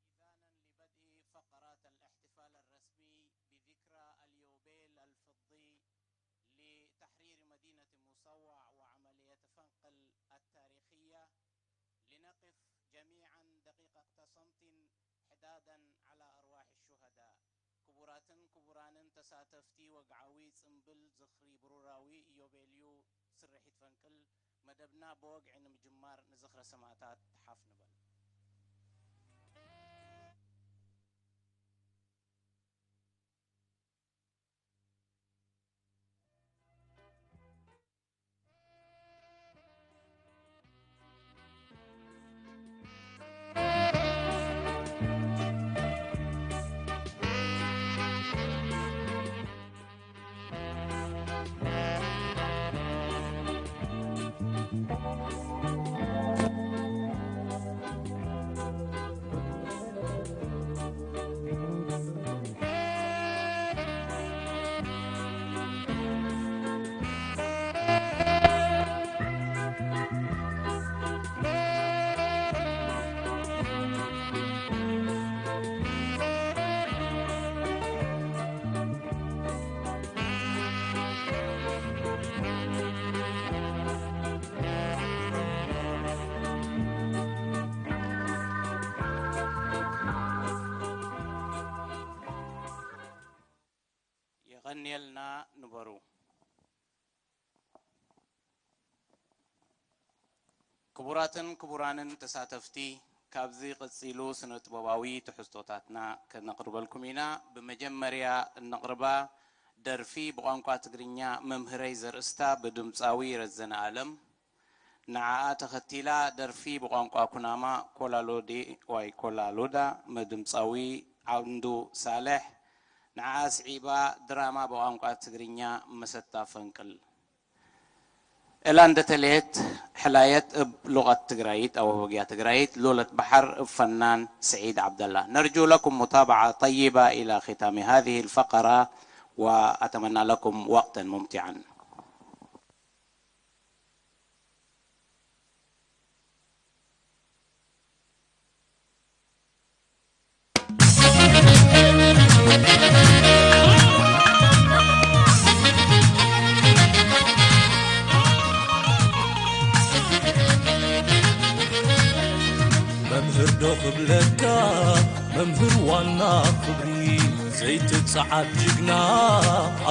إذانا لبدء فقرات الاحتفال الرسمي بذكرى اليوبيل الفضي لتحرير مدينة موسوع وعملية فنقل التاريخية، لنقف جميعا دقيقة صمت حدادا على أرواح الشهداء. ክቡራትን ክቡራንን ተሳተፍቲ ወግዓዊ ጽምብል ዝኽሪ ብሩራዊ ኢዮቤልዩ ስርሒት ፈንቅል፣ መደብና ብወግዒ ንምጅማር ንዝኽረ ሰማእታት ሓፍ ንበል። የቐንየልና፣ ንበሩ። ክቡራትን ክቡራንን ተሳተፍቲ፣ ካብዚ ቀጺሉ ስነ-ጥበባዊ ትሕዝቶታትና ከነቕርበልኩም ኢና። ብመጀመርያ እነቕርባ ደርፊ ብቋንቋ ትግርኛ መምህረይ ዘርእስታ ብድምጻዊ ረዘነ ኣለም፣ ንዓኣ ተኸቲላ ደርፊ ብቋንቋ ኩናማ ኮላሎዴ ዋይ ኮላሎዳ ብድምጻዊ ዓንዱ ሳልሕ፣ ንዓኣ ስዒባ ድራማ ብቋንቋ ትግርኛ መሰታ ፈንቅል። እላ እንደተለየት ሕላየት እብ ሉቐት ትግራይት፣ ኣወ በግያ ትግራይት፣ ሉለት ባሕር እብ ፈናን ስዒድ ዓብደላ። ነርጁ ለኩም ሙታባዓ ጠይባ ኢላ ኺታሚ ሃዚህ ልፈቀራ ወኣተመና ለኩም ወቅተን ሙምቲዓን። መምህር ዶ ክብለካ መምህር ዋና ክብሪ ዘይትጸዓድ ጅግና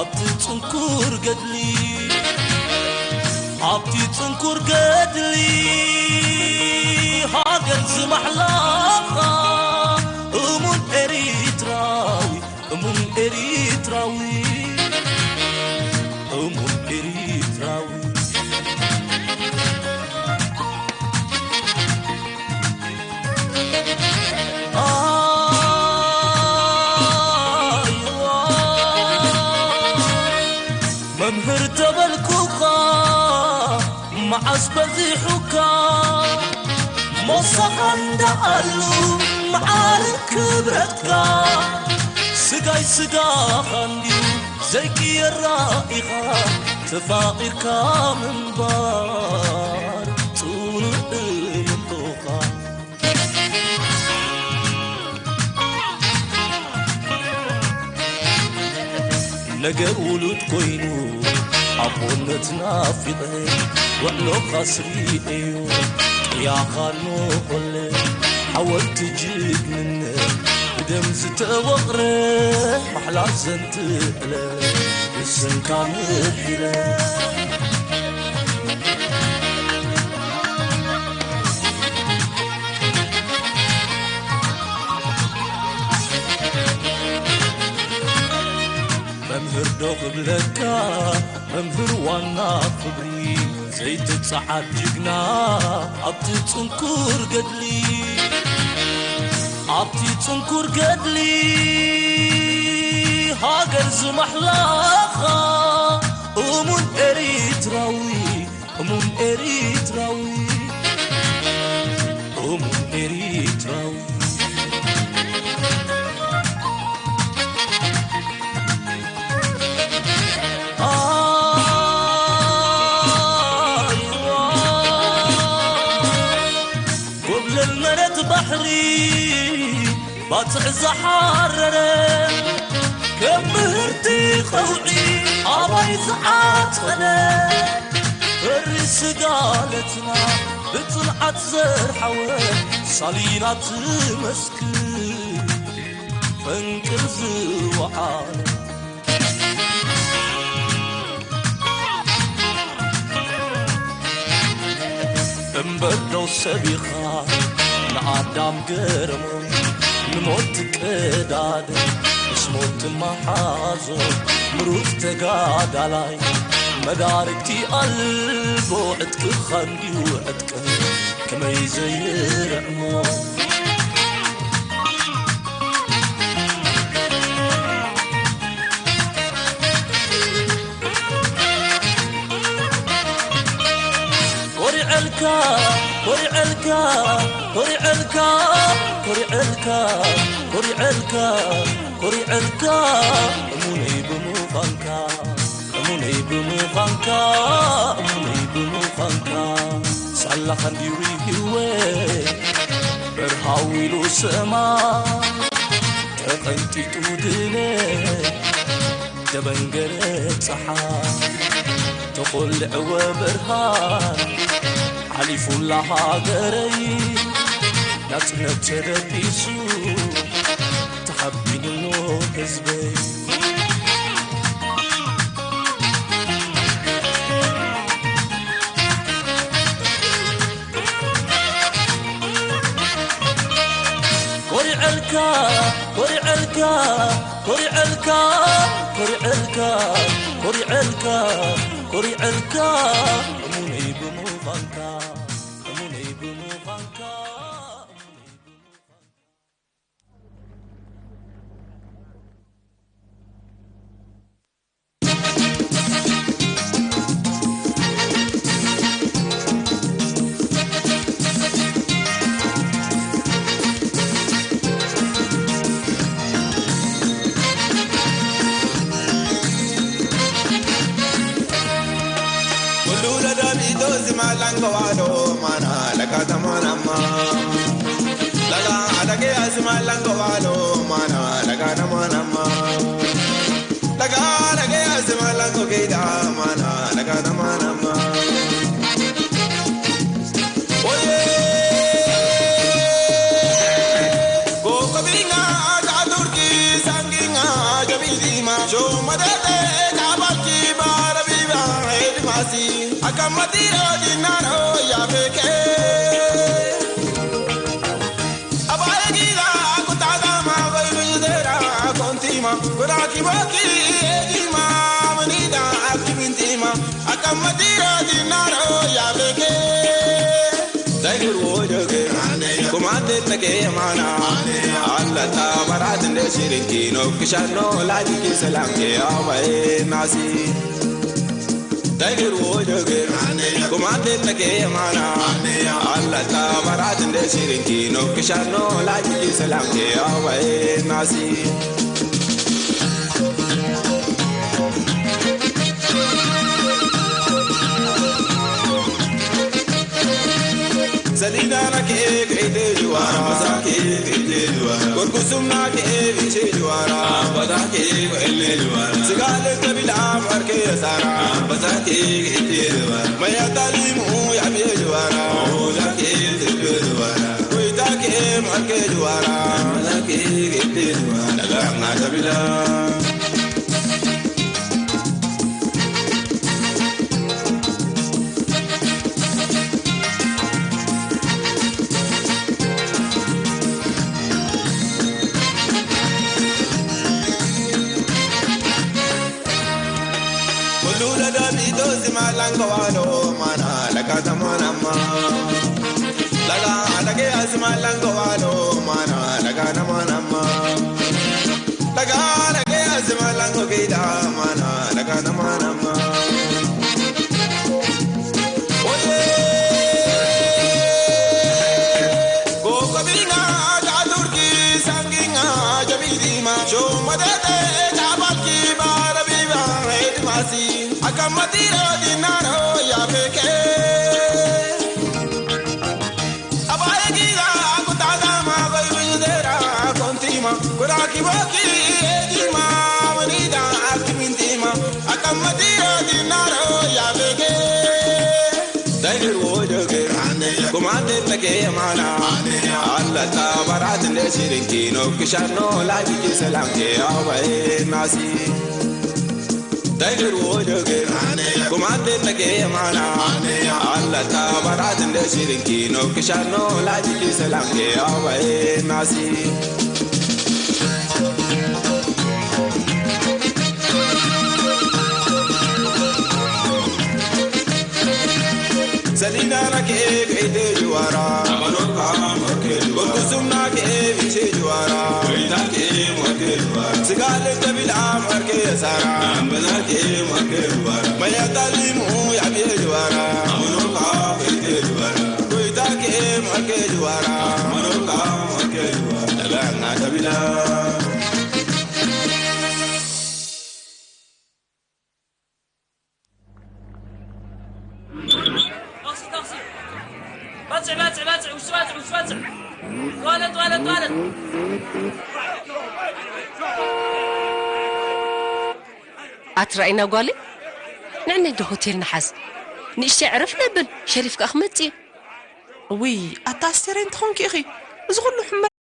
ኣብቲ ጽንኩር ገድሊ ኣብቲ ጽንኩር ገድሊ ሃገር ዝማሕላኻ እሙን ኤሪትራዊ እሙን ኤሪትራዊ እሙን ኤሪትራዊ መምህር ተበልኩኻ መዓስ በዚሑካ ሞሳኻ እንዳኣሉ በዓል ክብረትካ ስጋይ ስጋኻ እንድዩ ዘይቅየራ ኢኻ ተፋቒርካ ምንባር ጽኑዕ እምንቶኻ። ነገር ውሉድ ኮይኑ ኣቦነት ናፊቐ ውዕሎኻ ስሪኤዮ ቅያኻ ኖኾለ ሓወልቲ ጅግንነት ብደም ዝተወቕረ ማሕላ ዘንትዕለ ብስምካ ምሒረ። መምህር ዶ ክብለካ መምህር ዋና ክብሪ ዘይትጸዓድ ጅግና ኣብቲ ጽንኩር ገድሊ ኣብቲ ጽንኩር ገድሊ ሃገር ዝማሕላኻ እሙን ኤሪትራዊ እሙን ኤሪትራዊ እሙን ኤሪትራዊ። ኣይዋ ጎብለል መሬት ባሕሪ ባጽዕ ዝሓረረ ከም ምህርቲ ቐውዒ ኣባይ ዝዓጸደ በሪ ስጋለትና ብጽንዓት ዘርሓወ ሳሊና ትመስክር ፈንቅል ዝወዓለ። እምበር ዶ ሰብ ኢኻ ንኣዳም ገረሞ ንሞት ትቀዳደ ምስ ሞት ትመሓዞ ምሩፅ ተጋዳላይ መዳርግቲ ኣልቦ ዕጥቅኻ እንድዩ ዕጥቅን ከመይ ዘይርዕሞ። ኮሪዐልካ ኮሪዐልካ ኮሪዐልካ ኮሪዐልካ ኮሪዐልካ ኮሪዐልካ እሙነይ ብምዃንካ እሙነይ ብምዃንካ እሙነይ ብምዃንካ ሳላኻ እንዲሪ ህይወት በርሃው ኢሉ ሰማ ተቐንጢጡ ድለ ደበንገረ ጸሓይ ተኾልዕወ ብርሃን ሓሊፉላ ሃገረይ ናጽነት ተደቂሱ ተሓቢንሎ ህዝበይ። ኮሪዐልካ ኮሪዐልካ ኮሪዐልካ ኮሪዐልካ ኮሪዐልካ ኮሪዐልካ እሙነይ ብምዃንካ እሙነይ ብምዃንካ እሙነይ ብምዃንካ። Kulula da bito zima lango wado mana laga tamana ma. Laga adage azima lango wado mana laga tamana ma. Laga adage azima lango gida mana laga tamana ma. Oye. Koko binga aja turki sanginga jabidima. Shomadete kabalki bara biba edmasi. Akamatiro dinaro ya beke. Abaye gida kutaga ma bai bidera kontima. Kuraki boki edima manida akibintima. Akamatiro dinaro ya beke. Zainul wojogir, kumate take mana. Allah ta marat le shirin ki no kishano la ki salam ke awae nasi. Tiger Warrior, Commandant Nakeyamana, Allah Tabarat and the Sirinki, no Kishano, like you, Salam, K R Y N A C. Salida na ke ke de juara, basa ke ke de juara. Kurkusum na ke vi se juara, basa ke ke le juara. Sigale kabila mar ke sara, basa ke ke de juara. Maya talimu ya bi juara, basa ke ke de juara. Kuita ke mar ke juara, basa ke ke de juara. Daga na kabila. Kulula da bito simalango walo mana laga tamanama. Laga alage asimalango walo mana laga namanama. Laga alage asimalango gida mana laga namanama. Oye. Gogo bina da turki sanginga jabidima. Shomadete da balki bara biba edmasi. Akamatiro dinaro ya beke. Abaye giza kutada ma goy bindera kontima. Kuraki boki edima manida akimintima. Akamatiro dinaro ya beke. Tiger Warrior, Commandant Nakeyamana, Allah Tabarat and the Sirinki, no Kishano, like you, Salam, K R Y N A C. Tiger Warrior, Commandant Nakeyamana, Allah Tabarat and the Sirinki, no Kishano, like you, Salam, K R Y N A C. Salida na ke ke de juara. Amano ka marke juara. Kusum na ke vi se juara. Kuita ke marke juara. Sigale kabila marke sara. Ambala ke marke juara. Maya talimu ya bi juara. Amano ka ke de juara. Kuita ke marke juara. Amano ka marke juara. Daga na kabila. ባጽዕ፣ ባጽዕ፣ ባጽዕ፣ ውሽጢ ባጽዕ፣ ውሽጢ ባጽዕ። ተዋለ፣ ተዋለ፣ ተዋለ። ኣትራኢና ጓለይ፣ ንዕኒ ዶ ሆቴል ንሓዝ። ንእሽተይ ዕረፍ ነብል፣ ሸሪፍ ከኣ ክመጽእ እዩ። እውይ፣ ኣታ ኣስቴረይ እንተኾንኪ ኢኺ፣ እዚ ኩሉ ሕመ-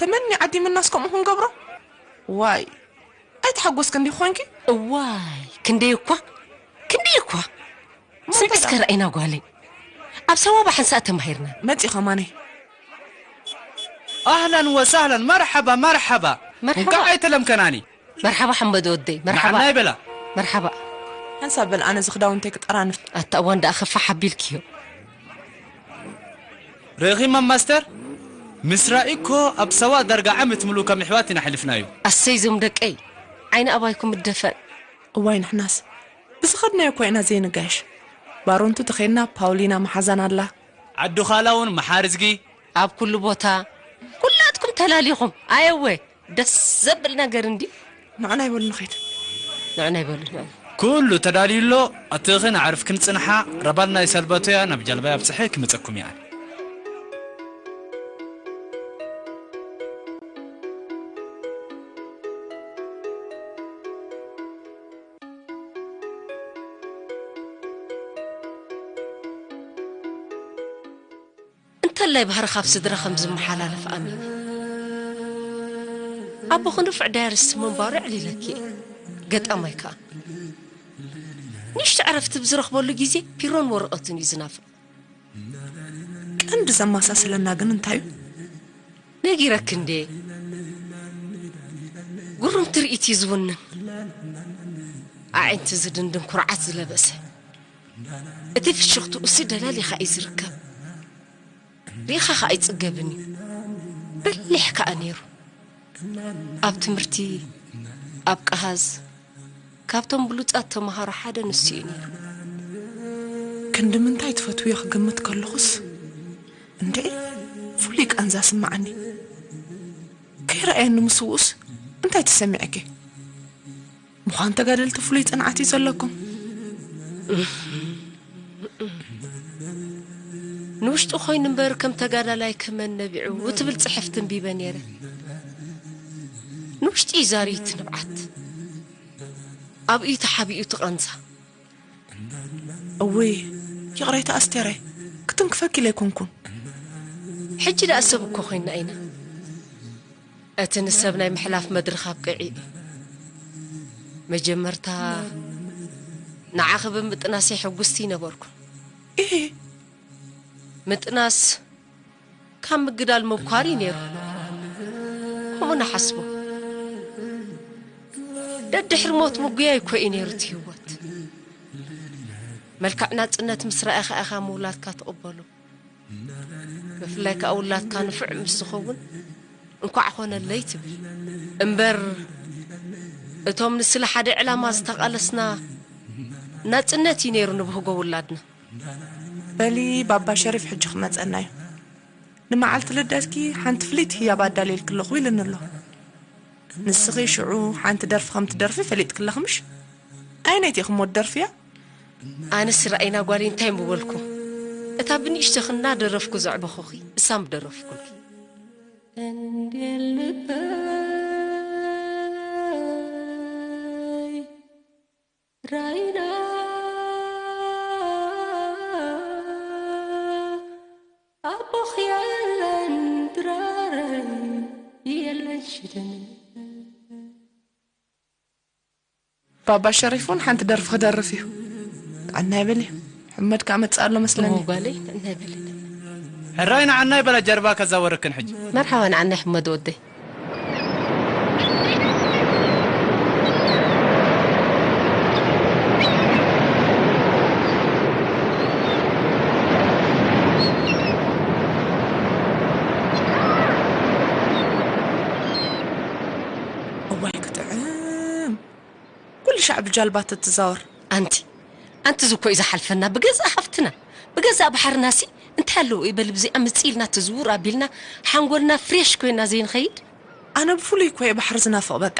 ተመኒ ዓዲምናስ ከምኡ ክንገብሮ? ዋይ፣ ኣይተሓጎስክን ዲኺ ኮንኪ? እዋይ፣ ክንደይ እኳ፣ ክንደይ እኳ። እሞ ስምዒ እንታይ እስከ ደኣ? ረኣይና ጓለይ። ኣብ ሰዋባ ሓንሳእ ተማሂርና። መጺ ኸማነይ። ኣህላን ወሳህላን፣ መርሓባ፣ መርሓባ። መርሓባ። እንቃዕ ኣይተለምከናኒ። መርሓባ ሓመድ ወደይ፣ መርሓባ። ንዓና ይበላ። መርሓባ። ሓንሳብ በል፣ ኣነ እዚ ክዳውንተይ ክጠራንፍ። ኣታ እዋን ደኣ ከፋሕ ኣቢልክዮ። ርኢኺ ማም ማስተር? ምስ ራኢ እኮ ኣብ ሰዋ ዳርጋ ዓመት ምሉእ ከም ኣሕዋት ኢና ኣሕሊፍናዮ። ኣሰይ ዞም ደቀይ፣ ዓይኒ ኣባይኩም እደፈን። እዋይ ንሕናስ ብዝኸድናዮ እኮ ኢና ዘይንጋየሽ። ባሮንቱ ተኸይድና ፓውሊና መሓዛና ኣላ። ዓዲ ኻላ እውን መሓርዝጊ። ኣብ ኩሉ ቦታ ኩላትኩም ተላሊኹም። ኣየወ ደስ ዘብል ነገር እንዲ። ንዕና ይበሉ ንኸይድ። ንዕና ይበሉ፣ ንዕና። ኩሉ ተዳልዩ ኣሎ። ኣትኽን ኣዕርፍክን ጽንሓ። ረባል ናይ ሰልበቶያ ናብ ጃልባይ ኣብጽሐ ክመጸኩም እየ። እንተላይ ባህሪ ካብ ስድራ ከም ዝመሓላለፍ ኣሚነ። ኣቦኺ ንፉዕ ዳያሪስት ምንባሩ የዕሊለኪ እየ። ገጣማይ ከኣ። ንእሽቶ ዕረፍቲ ብዝረኽበሉ ግዜ ፒሮን ወረቐቱን እዩ ዝናፍቕ። ቀንዲ ዘመሳስለና ግን እንታይ እዩ? ነጊረኪ እንድየ። ግሩም ትርኢት እዩ ዝውንን። ኣዒንቲ ዝድንድን ኩርዓት ዝለበሰ። እቲ ፍሽኽትኡሲ ደላሊኻ እዩ ዝርከብ። ሪኢኻ ኸኣ ኣይጽገብን እዩ። በሊሕ ከኣ ነይሩ። ኣብ ትምህርቲ፣ ኣብ ቀሃዝ፣ ካብቶም ብሉጻት ተመሃሮ ሓደ ንሱ እዩ ነይሩ። ክንዲ ምንታይ ትፈትውዮ ክግምት ከለኹስ፣ እንድዒ ፍሉይ ቃንዛ ስምዓኒ። ከይረኣየኒ ምስውኡስ እንታይ ተሰሚዕኪ? ምዃን ተጋደልቲ ፍሉይ ጽንዓት እዩ ዘለኩም። ንውሽጡ ኮይኑ እምበር ከም ተጋዳላይ ከመን ነቢዑ ትብል ጽሕፍቲ ኣንቢበ ነይረ። ንውሽጢ እዩ ዛርዩ እቲ ንብዓት። ኣብኡ እዩ ተሓቢኡ እቲ ቃንዛ። እውይ፣ ይቕሬታ ኣስቴረይ፣ ክትንክፈኪ ኢለ ኣይኮንኩን። ሕጂ ደኣ ሰብ እኮ ኮይና ኢና። እቲ ንሰብ ናይ ምሕላፍ መድረኽ ኣብቂዑ እዩ። መጀመርታ ንዓኺ ብምጥናሰይ ሕጉስቲ ኣይነበርኩን። እሂ። ምጥናስ ካብ ምግዳል ምብኳር እዩ ነይሩ። ከምኡ ንሓስቦ። ደድሕሪ ሞት ምጉያይ እኮ እዩ ነይሩ እቲ ህይወት። መልክዕ ናጽነት ምስ ረኣኻ ኢኻ ምውላድካ ትቕበሎ። ብፍላይ ከኣ ውላድካ ንፉዕ ምስ ዝኸውን እንኳዕ ኾነለይ ትብል። እምበር እቶም ንስለ ሓደ ዕላማ ዝተቓለስና ናጽነት እዩ ነይሩ ንብህጎ ውላድና። በሊ ባባ ሸሪፍ ሕጂ ክመጸና እዩ። ንመዓልቲ ልደትኪ ሓንቲ ፍልይቲ ህያብ ኣዳልየልኪ ኣለኹ ኢሉኒ ኣሎ። ንስኺ ሽዑ ሓንቲ ደርፊ ከም ትደርፊ ፈሊጥኪ ኣለኺ ምሽ? ኣየነይቲ ኢኺ እሞ ትደርፍያ? ኣነስ ርኣይና ጓለይ እንታይ ምበልኩ? እታ ብንእሽቶኺ እናደረፍኩ ዘዕበኹኺ እሳ ምደረፍኩልኪ። እንዴ ልበይ ራይና ኣቦኽ የለን ድራረይ የለን ሽደን። ባባ ሸሪፍ እውን ሓንቲ ደርፊ ክደርፍ እዩ። ንዓናይ በሊ። ሕመድ ከኣ መጽእ ኣሎ መስለኒ። እሞ ጓለይ፣ ንዓናይ በሊ። ሕራይ ንዓናይ በላ ጀርባ ከዛወረክን ሕጂ። መርሓባ ንዓናይ ሕመድ ወደይ። እዋይ ክጥዕም! ኩሉ ሻዕ ብጃልባ ተትዛወር። ኣንቲ፣ ኣንቲ እዚ እኮ እዩ ዝሓልፈና ብገዛእ ሃፍትና፣ ብገዛእ ባሕርናሲ እንታይ ኣለዎ እዩ በል ብዚኣ ምጽእ ኢልና ትዝውር ኣቢልና ሓንጎልና ፍሬሽ ኮይና ዘይንኸይድ? ኣነ ብፍሉይ እኮ እየ ባሕሪ ዝናፍቕ በቃ።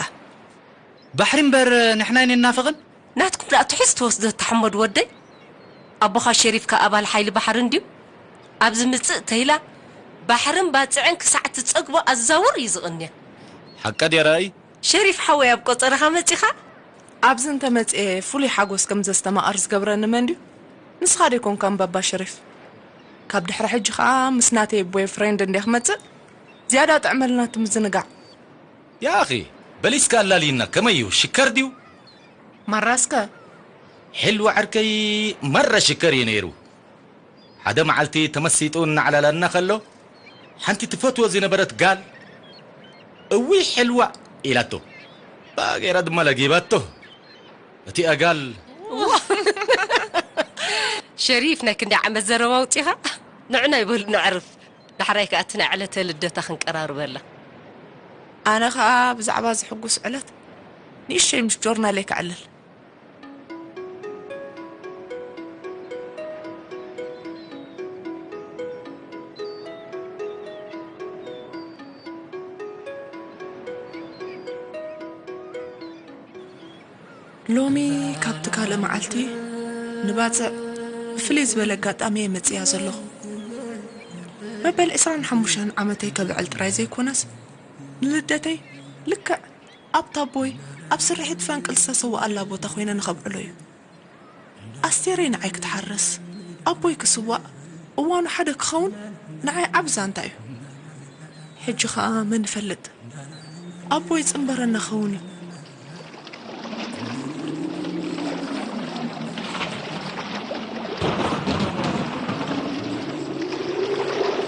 ባሕሪ እምበር ንሕና ኣይንናፍቕን። ናትኩም ደኣ ትሑዝ ተወስዶ ተሓመድ ወደይ። ኣቦኻ ሸሪፍካ ኣባል ሓይሊ ባሕሪ እንድዩ። ኣብዚ ምጽእ ተይላ ባሕርን ባጽዕን ክሳዕ ትጸግቦ ኣዛውር እዩ ዝቕንያ። ሓቀ ድየ ራእይ? ሸሪፍ ሓወይ ኣብ ቆጸራኻ መጺኻ? ኣብዚ እንተመጽኤ ፍሉይ ሓጎስ ከም ዘስተማቕር ዝገብረኒ መን ድዩ? ንስኻ ዶ ኣይኮንካን ባባ ሸሪፍ? ካብ ድሕሪ ሕጂ ኸኣ ምስ ናተይ ቦይ ፍሬንድ እንድየ ክመጽእ ዝያዳ ጥዕመልና እቲ ምዝንጋዕ። ያኺ፣ በሊስካ ኣላልይና፣ ከመይ እዩ? ሽከር ድዩ? ማራስከ? ሕልዋ ዕርከይ ማራ ሽከር እዩ ነይሩ። ሓደ መዓልቲ ተመሲጡ እናዕላላና ከሎ፣ ሓንቲ ትፈትዎ ዝነበረት ጋል፣ "እውይ ሕልዋ" ኢላቶ። ባገይራ ድማ ለጊባቶ። እቲኣ ጋል ሸሪፍ፣ ናይ ክንደይ ዓመት ዘረባ ኣውጺኻ? ንዑ ናይ በሉ ነዕርፍ። ዳሕራይ ከኣ እቲ ናይ ዕለተ ልደታ ክንቀራርበላ። ኣነ ኸኣ ብዛዕባ ዝሕጉስ ዕለት ንእሽተይ ምስ ጆርናለይ ከዕልል። ሎሚ ካብቲ ካልእ መዓልቲ ንባጽዕ ብፍልይ ዝበለ ኣጋጣሚ እየ መጺኣ ዘለኹ። መበል ዕስራን ሓሙሽተን ዓመተይ ከብዕል ጥራይ ዘይኮነስ፣ ንልደተይ ልክዕ ኣብታ ኣቦይ ኣብ ስርሒት ፈንቅል ዝተሰወኣላ ቦታ ኮይነ ንኸብዕሎ እዩ። ኣስቴረይ ንዓይ ክትሓርስ፣ ኣቦይ ክስዋእ፣ እዋኑ ሓደ ክኸውን ንዓይ ዓቢ ዛንታ እዩ። ሕጂ ኸኣ መን ይፈልጥ፣ ኣቦይ ይጽንበረና ኸውን እዩ።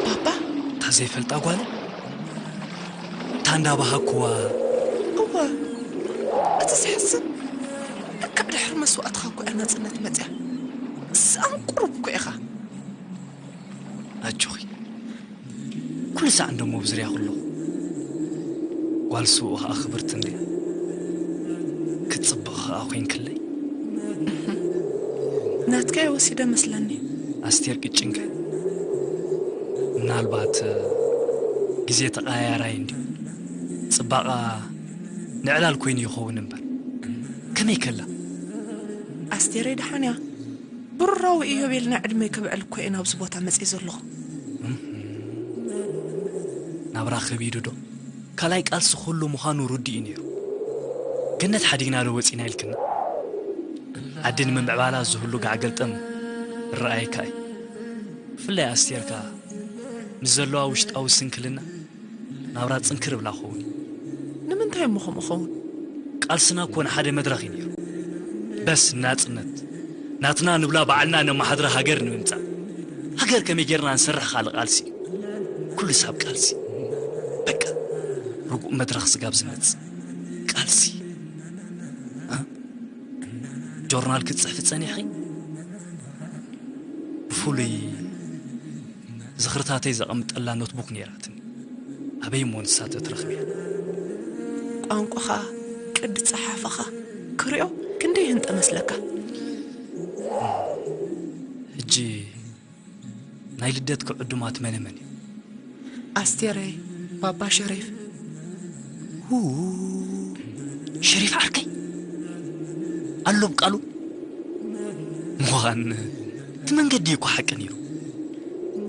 ባባ? እታ ዘይፈልጣ ጓል? እታ እንዳባሃኩዋ። እወ፣ እቲ ዘሕዝን፣ ልክዕ ድሕሪ መስዋእትኻ እኮ እያ ናጽነት መጽያ። ስኣን ቁሩብ እኮ ኢኻ። ኣጆኺ፣ ኩሉ ሳዕ እንደሞ ብዝርያ ከለኹ፣ ጓል ስውኡ ኸኣ ክብርቲ እንድያ፣ ክትጽብቕ ኸኣ ኮይንክለይ። ናትካይ ወሲደ መስለኒ። ኣስቴር ቅጭንከ፣ ምናልባት ግዜ ተቐያያራይ እንድዩ። ጽባቐ ንዕላል ኮይኑ ይኸውን እምበር፣ ከመይ ከላ? ኣስቴረይ ደሓን እያ። ብሩራዊ ኢዮቤል ናይ ዕድመይ ክብዕል እኮ እየ ናብዚ ቦታ መጽየ ዘለኹ። ናብራ ከቢዱ ዶ? ካልኣይ ቃልሲ ኩሉ ምዃኑ ርዱእ እዩ ነይሩ። ገነት ሓዲግና ዶ ወጺና ኢልክና? ዓዲ ንምምዕባላ ዝህሉ ጋዕ ገልጠም ርኣየካ እዩ። ብፍላይ ኣስቴር ከኣ ምስ ዘለዋ ውሽጣዊ ስንክልና ናብራ ጽንክር ብላ ክኸውን እዩ። ንምንታይ እሞ ከምኡ ኸውን? ቃልስና እኮ ንሓደ መድረኽ እዩ ነይሩ። በስ ናጽነት ናትና ንብላ ባዕልና ነመሓድራ ሃገር ንምምጻእ። ሃገር ከመይ ጌርና ንሰርሕ ካልእ ቃልሲ እዩ። ኩሉ ሳብ ቃልሲ። በቃ ርጉእ መድረኽ ስጋብ ዝመጽእ ቃልሲ። እ? ጆርናል ክትጽሕፊ ጸኒሕኺ? ብፍሉይ ዝኽርታተይ ዘቐምጠላ ኖትቡክ ነይራትኒ። ኣበይ እሞ ንሳ ተትረኽብያ? ቋንቋኻ፣ ቅዲ ጸሓፍኻ ክሪኦ ክንደይ ህንጠ መስለካ። ሕጂ ናይ ልደትኪ ዕዱማት መነ መን እዩ? ኣስቴረይ፣ ባባ ሸሪፍ። ው፣ ሸሪፍ ዓርከይ ኣሎ ብቃሉ። ምዃን እቲ መንገዲ እኮ ሓቂ ነይሩ።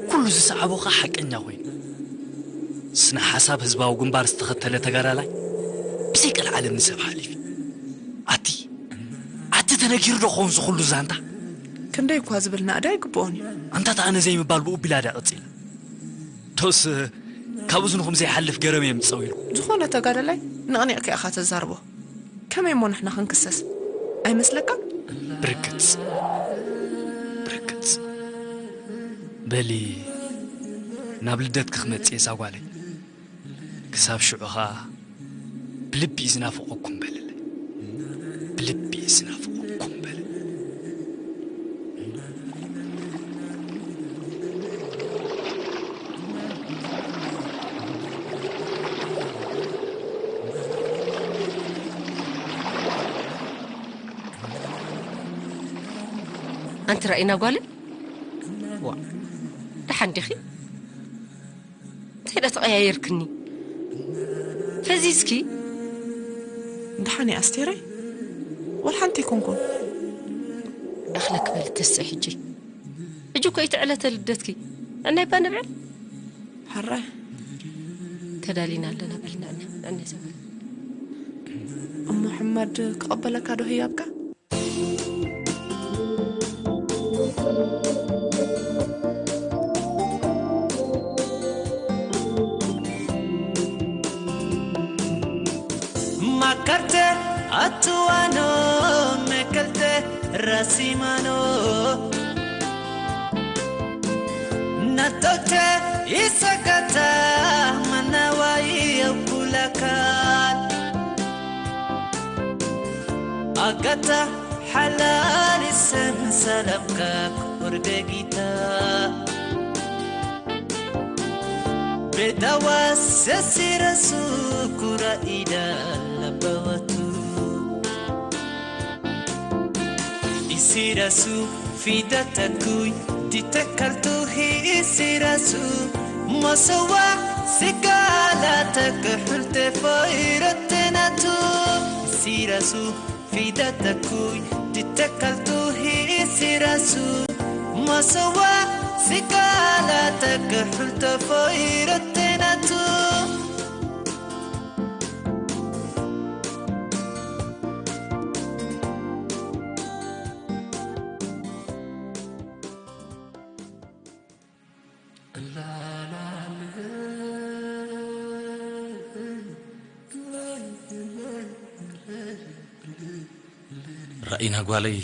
ኩሉ ዝሰዓቦ ኸኣ ሓቀኛ ኮይኑ። ስነ ሓሳብ ህዝባዊ ግንባር ዝተኸተለ ተጋዳላይ ብዘይ ቀልዓለም ንሰብ ሓሊፊ። ኣቲ፣ ኣቲ ተነጊሩ ዶ ኸውን ዝኹሉ ዛንታ? ክንደይ እኳ ዝብል ናእዳ ኣይግብኦን እዩ። ኣንታ እታ ኣነ ዘይምባል ብኡ ቢላ ድያ ቀጺላ? ዶስ ካብ እዝንኹም ዘይሓልፍ ገረብ የምጽእ ኢሉ? ዝኾነ ተጋዳላይ ንቕኒቕካ ኢኻ ተዛርቦ። ከመይ እሞ ንሕና ክንክሰስ? ኣይመስለካን? ብርግጽ፣ ብርግጽ። በሊ፣ ናብ ልደትኪ ክመጽእ እየ እዛ ጓለይ። ክሳብ ሽዑ ኸኣ ብልቢ እዩ ዝናፍቐኩም በልለይ። ብልቢ እዩ ዝናፍቐኩም በልለይ። ኣንቲ ራኢና ጓለይ? ዋ፣ ደሓን ዲኺ? እንታይ ደኣ ተቐያየርክኒ? ፈዚዝኪ? ደሓን እየ ኣስቴረይ፣ ወላ ሓንቲ ኣይኮንኩን። እኽለ ክበል ተስእ ሕጂ። ሕጂ እኮ እቲ ዕለተ ልደትኪ። እናይ ባ ንብዕል? ሕራይ። ተዳሊና ኣለና፣ በል ንዕነ፣ ንዕነ ዘበል። እሞ ሕመድ ክቐበለካ ዶ ህያብካ? ማከርተ ኣትዋኖ መከልተ ራሲማኖ ናቶተ ይሰገታ መናዋይ የኩላካል ኣጋታ ሓላል ይሰም ሰላምካ ክቡር በጊታ ቤዳዋ ሰሲረሱ ኩራ ኢዳ ለበወቱ ኢሲረሱ ፊደተኩይ ዲተከልቱ ሂኢሲረሱ መሰዋ ሲጋላተክሑልቴ ፎይረቴናቱ ኢሲረሱ ፊደተኩይ ዲተከልቱ ሂኢሲረሱ መሰዋ ሲጋላተክሑልቴ ፎይረቴናቱ ራኢና ጓለይ፣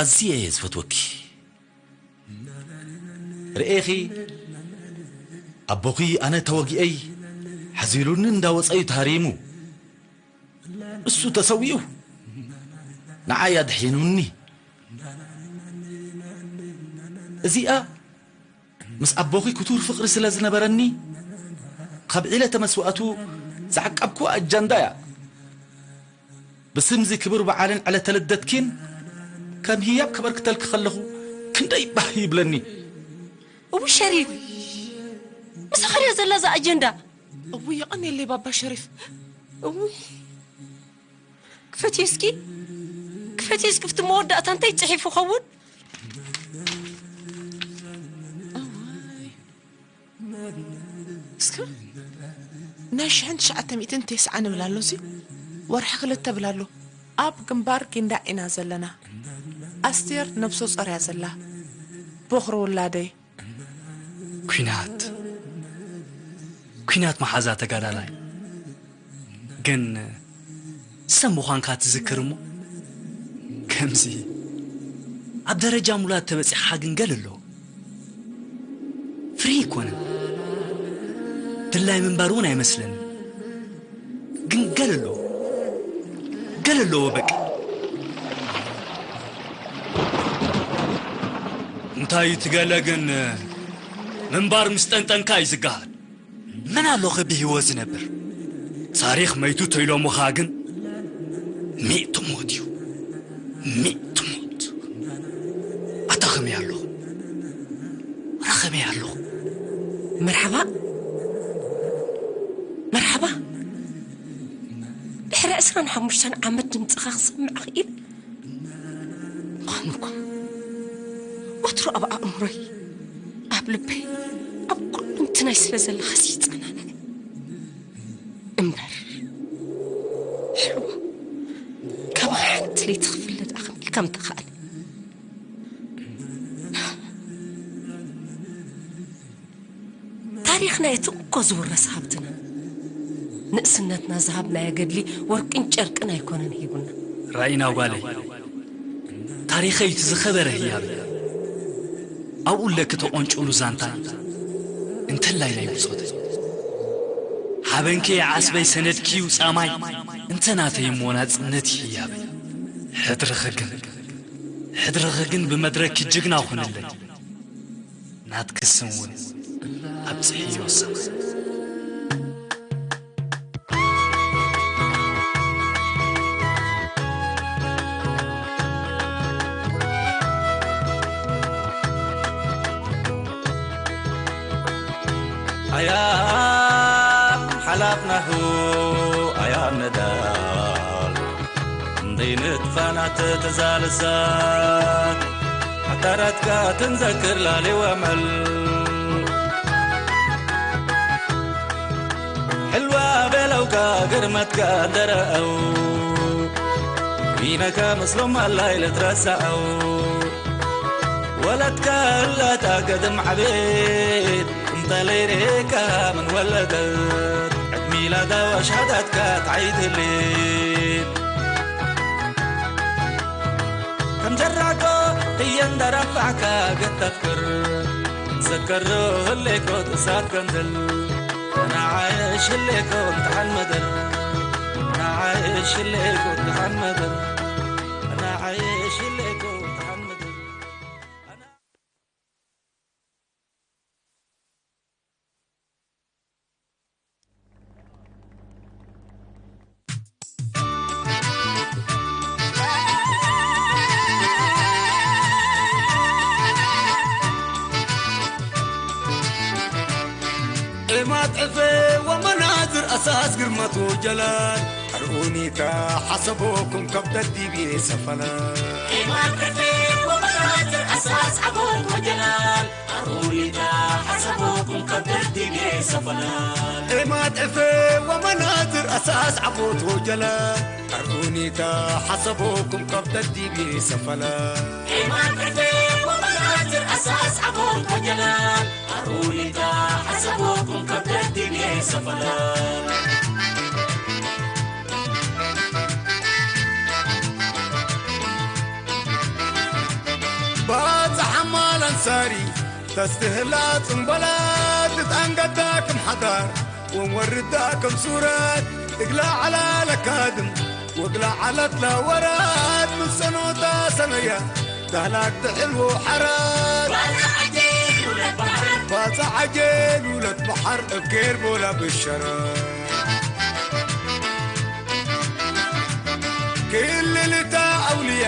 ኣዝየ እየ ዝፈትወኪ። ርኤኺ፣ ኣቦኺ ኣነ ተወጊአይ ሓዚሉኒ እንዳወፀ እዩ ተሃሪሙ። እሱ ተሰዊኡ ንዓይ ኣድሒኑኒ። እዚኣ ምስ ኣቦኺ ክቱር ፍቕሪ ስለ ዝነበረኒ፣ ካብ ዕለተ መስዋእቱ ዝዓቀብኩዋ ኣጀንዳ እያ። ብስምዚ ክብር በዓልን ዕለተ ልደትኪን ከም ህያብ ከበርክተልኪ ከለኹ ክንደይ ባህ ይብለኒ። እው ሸሪፍ፣ ምሳኻ ድያ ዘላ እዛ ኣጀንዳ? እው የቐንየለይ ባባ ሸሪፍ። እው ክፈትዮ እስኪ፣ ክፈትዮ እስኪ፣ ኣብቲ መወዳእታ እንታይ ጽሒፉ ኸውን? እስከ ናይ ሽሕን ትሽዓተ ሚእትን ተስዓ ንብል ኣሎ፣ እዚ ወርሒ ክልተ ብል ኣሎ። ኣብ ግንባር ጊንዳዕ ኢና ዘለና። ኣስቴር ነብሰ ጾር እያ ዘላ። ቦኽሪ ውላደይ። ኲናት፣ ኲናት መሓዛ ተጋዳላይ። ግን ሰብ ምዃንካ ትዝክር እሞ፣ ከምዚ ኣብ ደረጃ ሙላት ተበጺሕኻ ግን ገለ ኣለዎ። ፍርሂ ኣይኮነን። ድላይ ምንባር እውን ኣይመስለንን። ግን ገለ ኣለዎ። ገለ ኣለዎ በቃ። እንታይ እዩ እቲ ገለ ግን? ምንባር ምስ ጠንጠንካ እዩ ዝገሃድ። መን ኣሎ ከ ብህይወት ዝነብር? ታሪኽ መይቱ ተይሎምኻ ግን ሚእቲ ሞት እዩ። ሚእቲ ሞት። ኣታ ከመይ ኣለኹ? ኣረ ከመይ ኣለኹ? መርሓባ። መርሓባ። ድሕሪ ዕስራን ሓሙሽተን ዓመት ድምጽኻ ክሰምዕ ክኢል። ምዃኑ እኳ ወትሩ ኣብ ኣእምሮይ፣ ኣብ ልበይ፣ ኣብ ኩሉንትናይ ስለ ዘለኻስ ይጸናናዕ። እምበር ሕዋ፣ ካባኻ ሓንቲ ለይቲ ክፍለ ደኣ ከመይ ኢልካ ምተኻእለ? ታሪኽና እቲ እኮ ዝውረስ ሃብትና። ንእስነትና ዝሃብናዮ ገድሊ ወርቅን ጨርቅን ኣይኮነን ሂቡና። ራኢና ጓለይ፣ ታሪኸይ እቲ ዝኸበረ ህያብ እዩ። ኣብኡ ኣለኪ ተቖንጨሉ ዛንታይ፣ እንተላይ ናይ ብጾተይ። ሓበንኪ ዓስበይ ሰነድኪ እዩ ጻማይ፣ እንተ ናተይ እሞ ናጽነት እዩ ህያበይ። ሕድርኺ ግን፣ ሕድርኺ ግን ብመድረኪ ጅግና ኩንለይ። ናትኪ ስም እውን ኣብጽሒ ይወስኽ። ኣያም ሓላፍናሁ ኣያም ነዳል እንዴ ንጥፋናት ተዛልሳት ሓታራትካ ትንዘክር ላሌዋ መል ሕልዋ ቤላውካ ግርመትካ እንደረአው ዊነካ መስሎም ኣላይ ልትረሳአው ወለትካ እላታ ገድም ዓቤት እንተለይሬካ ምን ወለደት ዕድሚላዳ ወሻዳትካ ትዓይድሌት ከም ጀራጎ ህየ እንደረፋዕካ ገተፍክር ዘከሮ ህሌኮ ትሳት ገንዘል ኣናዓየሽ ህሌኮ እንተሓን መደር ኣናዓየሽ ህሌኮ እንተሓን መደር ኣናዓየሽ ህሌኮ እንተሓን መደር ኤማት ዕፌ ወመናዝር ኣሳስ ግርመቱ ጀላል ኣርኡኒታ ሓሰቦኩም ከብደት ዲቤ ሰፈላ ኤማት ዕፌ ወመናዝር ኣሳስ ዓቦት ወጀላል ኣርኡኒታ ሓሰቦኩም ከብደት ዲቤ ሰፈላ ኤማት ዕፌ ወመናዝር ኣሳስ ዓቦት ወጀላ ኣርኡኒታ ሓሰቦኩም ከብደት ዲቤ ሰፈላ ኤማት ዕፌ ወመናዝር ኣሳስ ዓቦት ወጀላ ኣርኡኒታ ሓሰቦኩም ከብደት ዲቤ ሰፈላ ባጽ ሓማል ኣንሳሪ ተስትህላ ጽምበላት ትጣንገዳ ከም ሓዳር ወንወርዳ ከም ሱረት እግላ ዓላ ለካድም ወግላ ዓለት ለወራት ምስ ጸኖታ ሰነያ ዳህላክ ትሕልዎ ሓራት ባጽዓ ጀል ውለት ባሕር እብጌር ቦላ ብሸረ ክልልታ ኣውልያ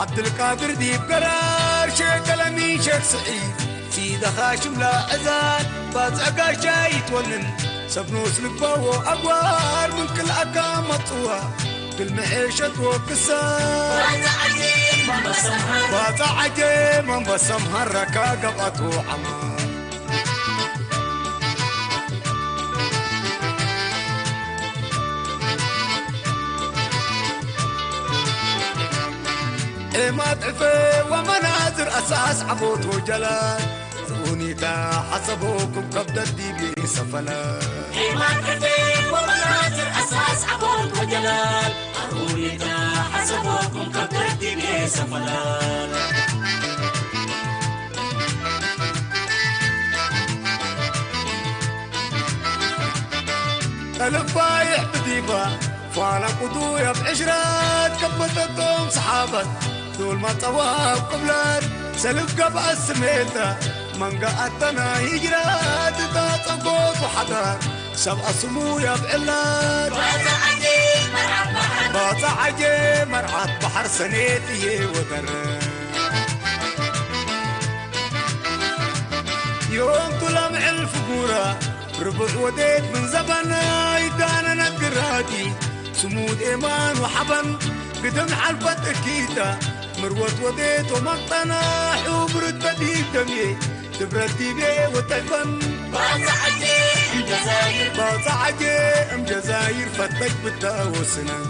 ዓብድልቃድር ዲብ ገራር ሸከለሚ ሸክ ስዒድ ሲደኻ ሽምላ ዕዛር ባጽዕ ጋሻ ይትወንን ሰብ ኖስ ልባዎ ኣጓር ምንቅልኣካ መጽዋ ግልምዔ ሸጥዎ ክሳር ባጽዓ ጀ መንበሰም ሃራካ ገብኣቶ ዓማር ዒማት ዕፈ ወመናዝር ኣሳስ ዓቦት ወጀላል ርኡኒታ ሓሰቦኩም ከብደት ዲቢ ሰፈላል ዒማት ዕፈ ወመናዝር ኣሳስ ዓቦት ወጀላል ርኡኒታ ሓሰቦኩም ከብደት ዲቢ ሰፈላል ጠልፋይሕ ብዲባ ፋና ቁዱይ ኣብ ዕሽራት ከበጠጦም ሰሓባት ዶል ማጸዋብ ቅብላት ሰልፍ ገብኣት ስሜታ መንጋ ኣተና ሂጅራት እታ ጸጎት ወሓዳር ሰብኣ ስሙ ያብዕላት ባጻ ዓጄ መርዓት ባሕር ሰኔት እየ ወደረ ዮም ቱላም ዕልፍ ጉራ ርቡዕ ወዴት ምን ዘበን ኣይዳነነት ግራቲ ስሙድ ኤማን ወሓበን ግድም ሓልፈት እኪታ ምርወት ወዴት ወመቅጠና ሑብር ተዲደምዬ ድብረት ዲቤ ወጠፈን ባጻ ዓጄ እምጀዛይር ፈተጅ ብታ ወስነን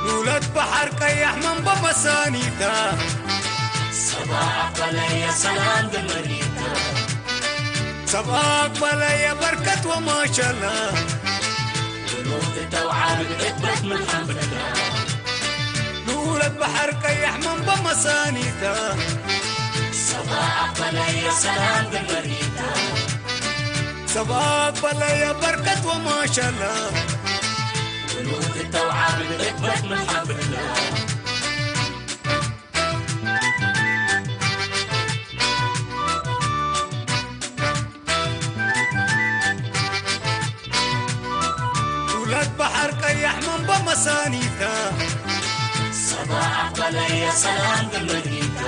ሉለት በሐር ቀያሕ መንበ መሳኒታ ሰባ አቅበለየ ሰላም ግመሪታ ሰባ አቅበለየ በርከት ወማሸላ ሉለት ተውዓል እቅበት ምን ሐምድላ ሉለት በሐር ቀያሕ መንበ መሳኒታ ሰባ አቅበለየ ሰላም ግመሪታ ሰባ አቅበለየ በርከት ወማሸላ ሉለት ተውዓል እቅበት ምን ሐምድላ ዱለት በሐር ቀያሕ መንበ መሳኒታ ሰባ አቅበለየ ሰላም ግመዲታ